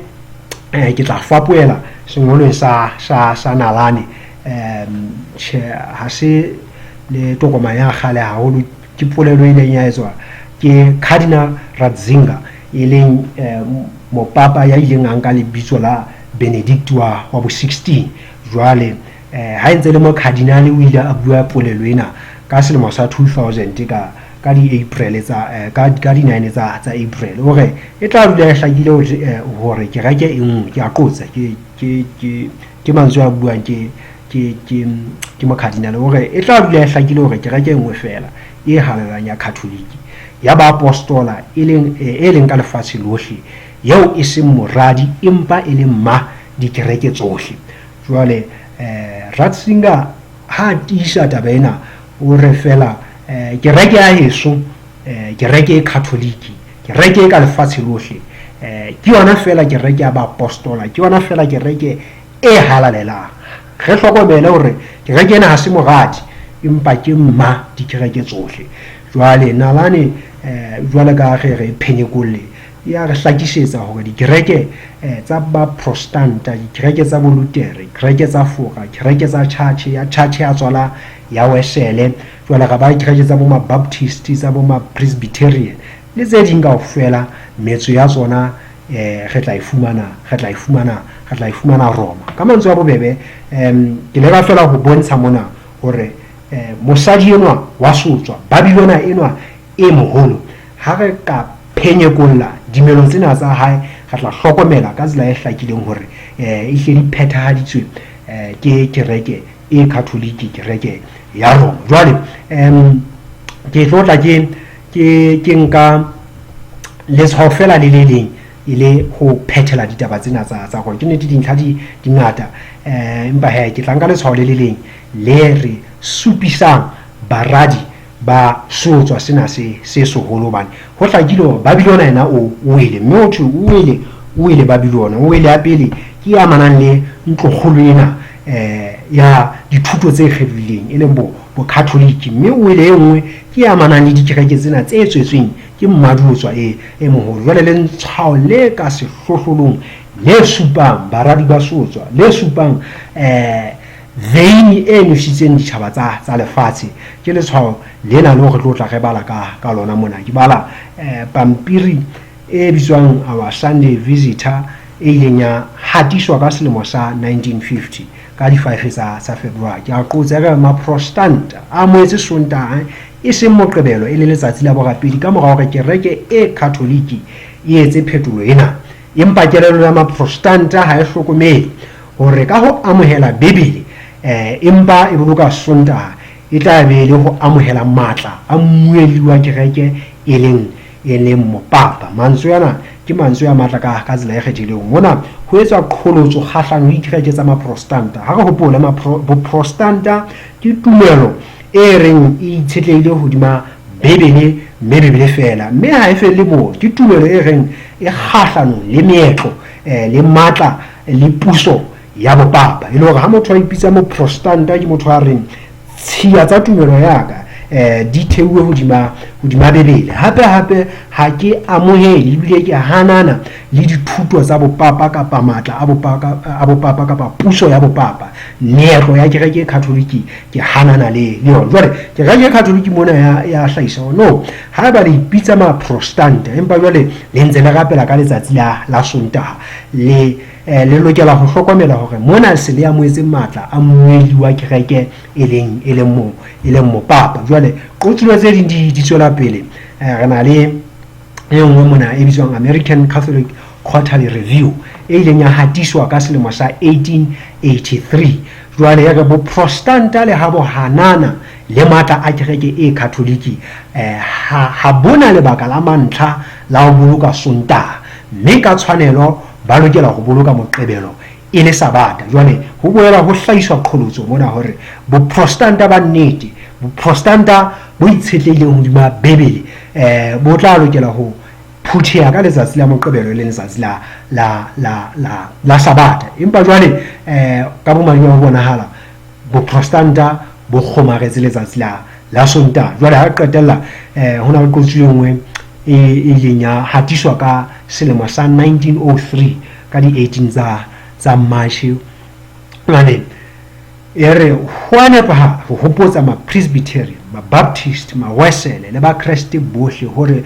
A: ke tla fapohela sengolweng sa sa sa nalane. Tjhe, ha se le tokomane ya kgale haholo, ke polelo e ileng ya etswa ke Cardinal Ratzinger, e leng mopapa ya ileng a nka lebitso la Benedict wa bo 16. Jwale ha e ntse le mokadinale o ile a bua polelo ena ka selemo sa 2000 ka di-April tsa ka di-9 tsa April. O re e tla dula e hlakile hore kereke e nngwe, ke a qotsa, ke mantswe a buang ke mokadinale, o re e tla dula e hlakile hore kereke e nngwe fela e halalelang ya Catholic ya baapostola e leng ka lefatshe lohle, eo e seng moradi empa e le mma dikereke tsohle. Jwale Ratzinger ha tiisa taba ena, o re fela kereke ya heso, kereke e Catholic, kereke e ka lefatshe lohle, ke yona fela kereke ya baapostola, ke yona fela kereke e halalelang. Re hlokomele hore kereke ena ha se moradi empa ke mma dikereke tsohle. Jwale nalane jwale ka re re phenyekolle, ya re hlakisetsa hore dikereke tsa ba Protestanta, dikereke tsa Bolutere, kereke tsa Fora, kereke tsa Church ya Church ya tswala ya Wesele, jwale ra ba dikereke tsa bo ma Baptist, tsa bo ma Presbyterian le tse ding kaofela, metso ya tsona re tla e fumana, re tla e fumana, re tla e fumana Roma. Ka mantswe a bobebe, ke leka fela ho bontsha mona hore mosadi enwa wa sotswa, Babylona enwa e moholo, ha re ka phenyekolla dimelo tsena tsa hae, re tla hlokomela ka tsela e hlakileng hore e hle di phethahaditswe ke kereke e Catholic, kereke ya Roma. Jwale ke tlo tla ke nka letshwao fela le le leng e le ho phethela ditaba tsena tsa rona. Ke nnete dintlha di ngata, empa he ke tla nka letshwao le le leng le re supisang baradi ba sotswa sena se seholo, hobane ho hlakile hore Babylona yena o wele, mme ho thwe o wele Babylona. O wele ya pele ke e amanang le ntlokgolo ena ya dithuto tse kgelohileng, e leng bo Catholic, mme o wele e nngwe ke e amanang le dikereke tsena tse tswetsweng ke mmadiotswa e moholo. Jwale le ntshwao le ka sehlohlolong le supang baradi ba sotswa, le supang veini e nwesitseng ditjhaba tsa lefatshe, ke letshwao lena le re tlo tla re bala ka lona mona. Ke bala pampiri e bitswang Our Sunday Visitor, e ileng ya hatiswa ka selemo sa 1950 ka di-5 tsa February. Ke a qotsa, re Maprostanta a amohetse Sontaha e seng Moqebelo e le letsatsi la borapedi ka mora hore kereke e Catholic e etse phetolo ena. Empa kelello ya Maprostanta ha e hlokomele hore ka ho amohela Bibele empa e boloka Sontaha, e tla be le ho amohela matla a mmuelli wa kereke e leng mopapa. Mantswe ana ke mantswe a matla ka tsela e kgethileng. Mona ho etswa qholotso kgahlano le dikereke tsa Maprostanta. Ha re hopole, Boprostanta ke tumelo e reng e itshetlehile hodima Bibele, mme Bibele fela, mme ha e felle moo. Ke tumelo e reng e kgahlano le meetlo le matla le puso ya bopapa. E le hore ha motho a ipitsa Moprostanta, ke motho a reng tshiya tsa tumelo ya ka di theuwe hodima Bibele. Hape hape ha ke amohele ebile ke hanana le dithuto tsa bopapa kapa matla a bopapa kapa puso ya bopapa. Meetlo ya kereke e Catholic ke hanana le yona. Jwale kereke e Catholic mona ya hlahisa hore no, haeba le ipitsa Maprostanta empa jwale le ntse le rapela ka letsatsi la Sontaha, le lokela ho hlokomela hore mona se le amohetse matla a mmuelli wa kereke e leng mopapa. Jwale qotsulo tse ding di tswela pele. Re na le e nngwe mona e bitswang American Catholic Quarterly Review, e ileng ya hatiswa ka selemo sa 1883. Jwale e re Boprostanta le ha bo hanana le matla a kereke e Catholic, ha bona lebaka la mantlha la ho boloka Sontaha, mme ka tshwanelo ba lokela ho boloka Moqebelo e le Sabata. Jwale ho boela ho hlahiswa qholotso mona hore Boprostanta ba nnete, Boprostanta bo itshetlehileng hodima Bibele, bo tla lokela ho phutheha ka letsatsi la Moqebelo e leng letsatsi la Sabata. Empa jwale ka bomadimabe ho bonahala Boprostanta bo kgomaretse letsatsi la Sontaha. Jwale ha re qetella, ho na le qotso e nngwe e ileng ya hatiswa ka selemo sa 1903 ka di-18 tsa March. Jwale E re ho a nepahala ho hopotsa Mapresbeterian, Mabaptist, Mawesele le Bakreste bohle hore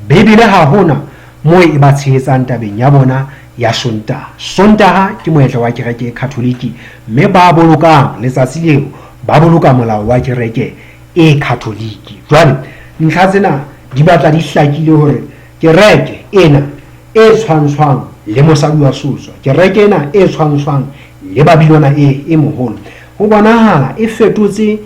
A: Bibele ha hona moo e ba tshehetsang tabeng ya bona ya Sontaha. Sontaha ke moetlo wa kereke e K'hatholike mme ba bolokang letsatsi leo ba boloka molao wa kereke e K'hatholike. Jwale ntlha tsena di batla di hlakile hore kereke ena e tshwantshwang le mosadi wa seotswa, kereke ena e tshwantshwang le Babilona e, e moholo, ho bonahala e fetotse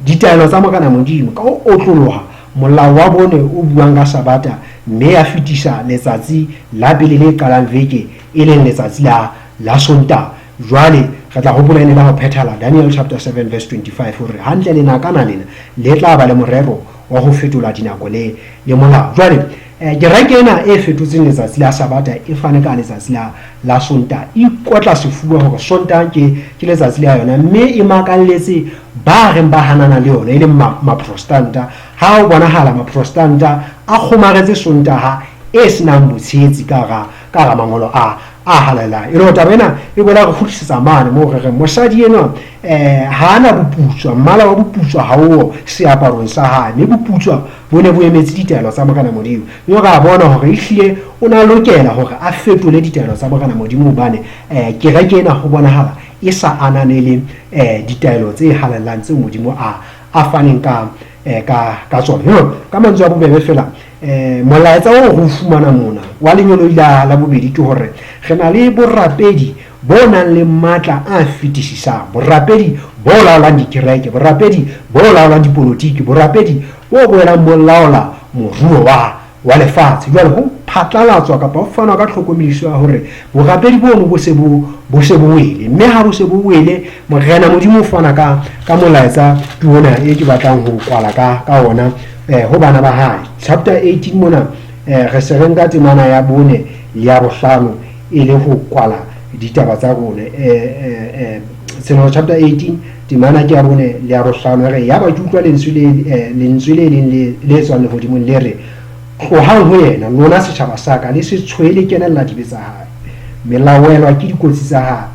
A: ditaelo tsa Morena Modimo ka ho otloloha molao wa bone o buang ka Sabata mme ya fetisa letsatsi la pele le qalang veke e leng letsatsi la la Sontaha. Jwale re tla hopola e ne la ho phethala Daniel chapter 7 verse 25 hore hantle lenakana lena le tla ba le morero wa ho fetola dinako le le molao. Jwale kereke ena e fetotseng letsatsi la Sabata e fane ka letsatsi la la Sontaha, e ikotla sefuba hore Sontaha ke ke letsatsi la yona mme e makalletse ba reng ba hanana le yona e leng Maprostanta. Ha ho bonahala Maprostanta a kgomaretse Sontaha e senang botshehetsi ka hara ka hara mangolo a a halalelang. E le hore taba ena e boela re kgutlisetsa mane moo re reng mosadi enwa ha a na boputswa, mmala wa boputswa ha o seaparong sa hae, mme boputswa bo ne bo emetse ditaelo tsa Morena Modimo. Mme re a bona hore ehlile o ne a lokela hore a fetole ditaelo tsa Morena Modimo hobane kereke ena ho bonahala e sa ananele ditaelo tse halalelang tseo Modimo a a faneng ka ka ka tsona. Jwalo ka mantswe a bobebe feela, molaetsa oo re o fumanang mona wa lengeloi la la bobedi ke hore re na le borapedi bo nang le matla a fetisisang, borapedi bo laolang dikereke, borapedi bo laolang dipolotiki, borapedi bo boelang bo laola moruo wa wa lefatshe. Jwale ho phatlalatswa kapa ho fanwa ka tlhokomediso ya hore borapedi bono bo se bo bo se bo wele, mme ha bo se bo wele, Morena Modimo o fana ka ka molaetsa ke ona e ke batlang ho kwala ka ka ona ho bana ba hae. Chapter 18 mona re se re nka temana ya bone le ya bohlano e le ho kwala ditaba tsa rona. Tshenolo chapter 18 temana ke ya bone le ya bohlano e re, yaba ke utlwa lentswe le lentswe le leng le le tswang lehodimong le re, tlohang ho yena lona setjhaba sa ka, le se tshohe le kenella dibe tsa hae, mme la welwa ke dikotsi tsa hae.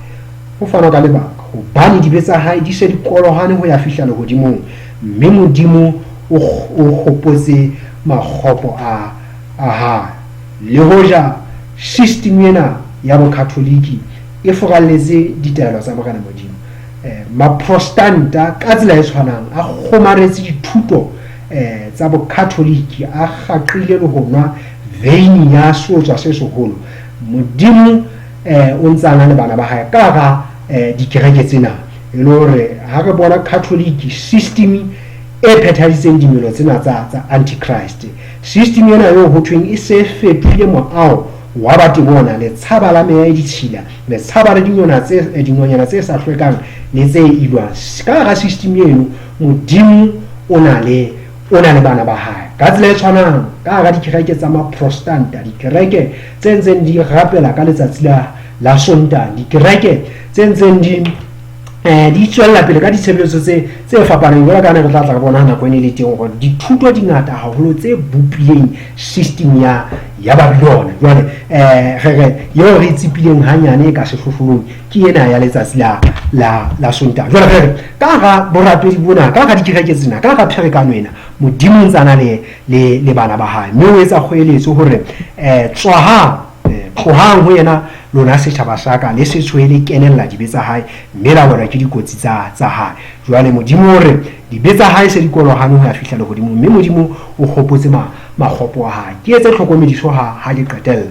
A: Ho fanwa ka lebaka hobane dibe tsa hae di se di kolohane ho ya fihla lehodimong, mme Modimo o o hopotse makgopo a a hae. Le hoja system ena ya Bokatholiki e furalletse ditaelo tsa Morena Modimo, Maprostanta ka tsela e tshwanang a kgomaretse dithuto tsa Bokatholiki, a gaqile le ho nwa veini ya seotswa se seholo. Modimo o ntse a na le bana ba hae ka hara dikereke tsena. E le hore ha re bona Catholic system e phethahaditseng dimelo tsena tsa tsa Antichrist, system ena eo ho thweng e se fetohile moaho wa batemona, letshaba la meya e ditshila, letshaba la dinyona tse dinonyana tse sa hlwekang le tse ilwang. Ka hara system eno Modimo o na le o na le bana ba hae. Ka tsela e tshwanang, ka hara dikereke tsa Maprostanta, dikereke tse ntseng di rapela ka letsatsi la la Sontaha, dikereke tse ntseng di di tswella pele ka ditshebeletso tse tse fapaneng, jwalo ka ne re tla tla re bona nako e ne le teng hore dithuto di ngata haholo tse bopileng system ya ya Babylona. Jwale re re eo re tsepileng hanyane ka sehlohlolong ke ena ya letsatsi la la la Sontaha. Jwale re re ka hara borapedi bona, ka hara dikereke tsena, ka hara pherekano ena, Modimo o ntse a na le le le bana ba hae, mme o etsa kgoeletso hore tswahang, tlohang ho yena lona setjhaba sa ka, le se tshohe le kenella dibe tsa hae, mme la welwa ke dikotsi tsa tsa hae. Jwale Modimo o re dibe tsa hae se di kolohane ho ya fihla lehodimong, mme Modimo o hopotse ma makgopo a hae. Ke etse tlhokomediso ha ha ke qetella.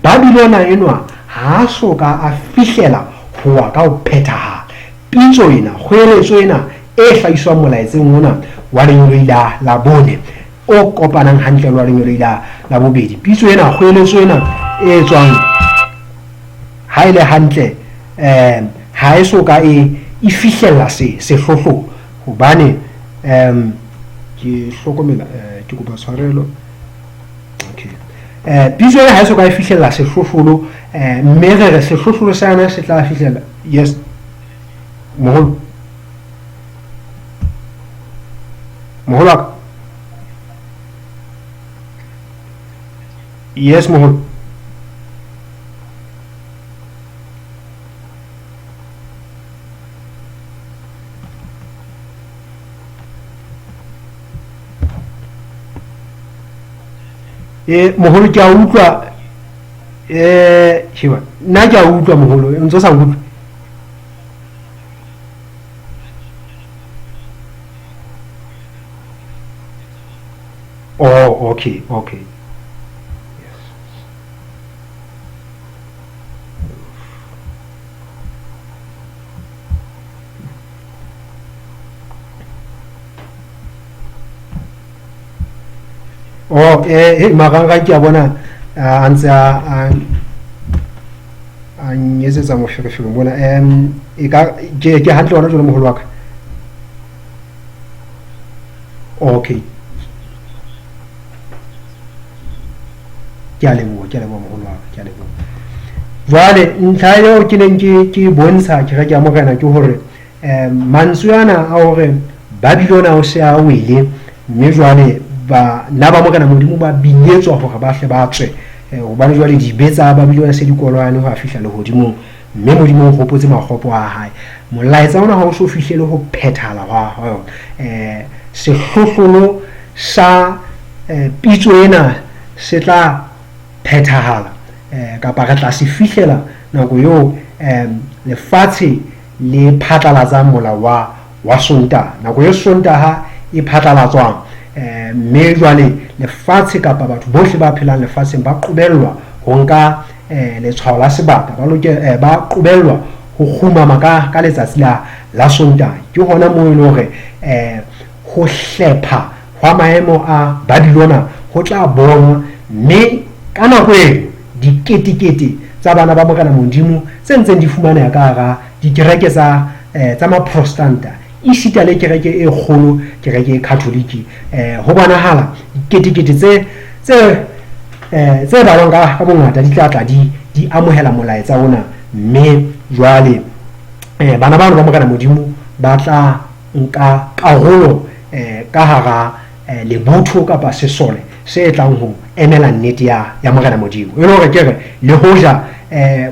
A: Babylona enwa ha a so ka a fihlela ho wa ka ho phethahala. Pitso ena, kgoeletso ena e hlahiswang molaetseng ona wa lengeloi la la bone o kopanang hantle le wa lengeloi la la bobedi. Pitso ena, kgoeletso ena e tswang ha e le hantle ha e so ka e e fihlella se sehlohlolo, hobane ke hlokomela ke kopa tshwarelo. Okay. Pitso ena ha e so ka e fihlella sehlohlolo, mme re re sehlohlolo sa yona se tla fihlela. Yes. Moholo. Moholo wa ka. Yes, moholo. E moholo ke a utlwa, sheba nna ke a utlwa moholo, o ntso sa nkutlwe? Oh, okay, okay. Oh, marangrang ke a bona a ntse a nyetsetsa moferefere mona. E ka ke hantle hona jwale moholo wa ka. Okay. Ke a leboha, ke a leboha moholo wa ka, ke a leboha. Jwale ntlha eo ke neng ke bontsha kereke ya Morena ke hore mantswe ana a hore Babylona o se a wele, mme jwale bana ba Morena Modimo ba biletswa hore ba hle ba tswe, hobane jwale dibe tsa Babylona se di koloyane ho a fihla lehodimong, mme Modimo o hopotse makgopo a hae. Molaetsa ona ha o so fihlele ho phethahala hwa yona. Sehlohlolo sa pitso ena se tla phethahala, kapa re tla se fihlela nako eo lefatshe le phatlalatsang molao wa Sontaha, nako e Sontaha e phatlalatswang, mme jwale lefatshe kapa batho bohle ba phelang lefatsheng ba qobellwa ho nka letshwao la sebata, ba qobellwa ho kgumama ka letsatsi la Sontaha. Ke hona moo e le hore ho hlepha hwa maemo a Babylona ho tla bonwa, mme ka nako eo diketekete tsa bana ba Morena Modimo tse ntseng di fumaneha ka hara dikereke tsa Maprostanta, esita le kereke e kgolo, kereke e Katholike, ho bonahala diketekete tse balwang ka bongata di tla tla di amohela molaetsa ona, mme jwale bana bano ba Morena Modimo ba tla nka karolo ka hara lebotho kapa sesole se tlang ho emela nnete ya Morena Modimo. E le hore ke re le hoja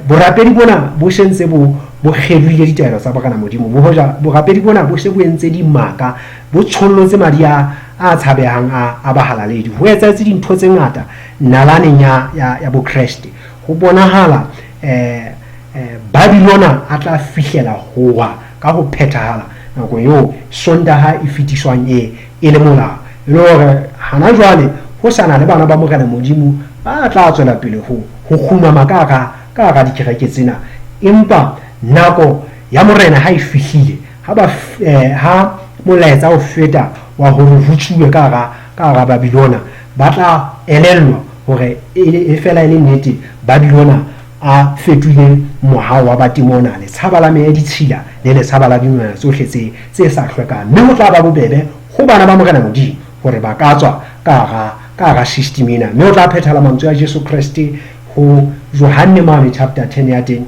A: borapedi bona bo se ntse bo kgelohile ditaelo tsa Morena Modimo, bo hoja borapedi bona bo se bo entse dimaka, bo tshollotse madi a tshabehang a bahalaledi, ho etsahetse dintho tse ngata nalaneng ya Bokreste. Ho bonahala Babylona a tla fihlela howa ka ho phethahala nako eo Sontaha e fetiswang e le molao. E le hore hana jwale ho sa na le bana ba Morena Modimo ba tla tswela pele ho kgumama ka hara dikereke tsena. Empa nako ya Morena ha e fihlile, ha molaetsa o feta wa hore ho tsuwe ka hara Babylona, ba tla elellwa hore e fela e le nnete Babylona a fetohile mohao wa batemona, letshaba la meya e ditshila le letshaba la dinonyana tsohle tse sa hlwekang. Mme ho tla ba bobebe ho bana ba Morena Modimo hore ba ka tswa ka hara system ena. Mme ho tla phethala mantswe a Jesu Kreste ho Johanne mane chapter 10 ya teng,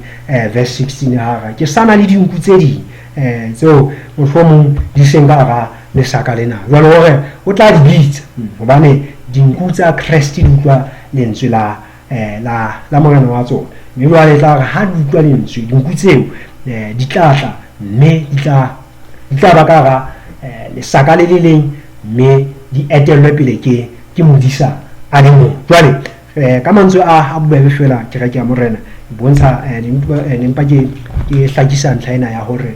A: verse 16 hara ke sana le dinku tse ding tseo mohlomong di seng ka hara lesaka lena. Jwale hore o tla di bitsa, hobane dinku tsa Kreste di utlwa lentswe la Morena wa tsona. Mme jwale tla re ha di utlwa lentswe, dinku tseo di tla tla, mme di tla ba ka hara lesaka le le leng, mme di etellwe pele ke modisa a le mong. Jwale ka mantswe a bobebe fela, kereke ya Morena e bontsha, nempa ke hlakisa ntlha ena ya hore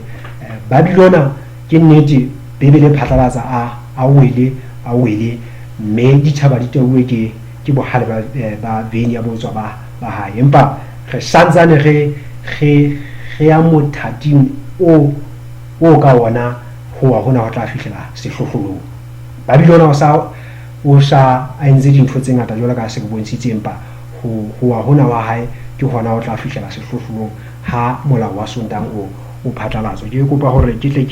A: Babylona ke nnete, Bibele phatlalatsa a wele, a wele, mme ditjhaba di tauwe ke bohale ba veine ya botswa ba hae. Empa re santsane re ya mothating o ka wona ho wa hona ho tla fihlela sehlohlolong. Babylona o sa a entse dintho tse ngata jwalo ka se ke bontshitse, empa ho wa hona wa hae ke hona ho tla fihlela sehlohlolong ha molao wa Sontaha o phatlalatswa. Ke kopa hore ke tle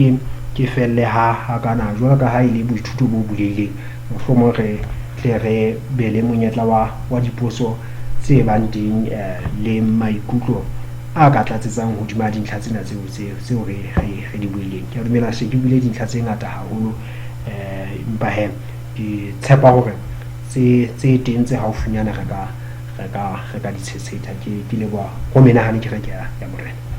A: ke felle ha kana jwalo ka ha e le boithuto bo bulehileng, mohlomong re tle re be le monyetla wa dipotso tse bang teng le maikutlo a ka tlatsetsang hodima dintlha tsena tseo re di buileng. Ke a dumela se ke buile dintlha tse ngata haholo, empa he ke tshepa hore tse teng tse haufinyana re ka di tshetshetha. Ke leboha ho menahane kereke ya Morena.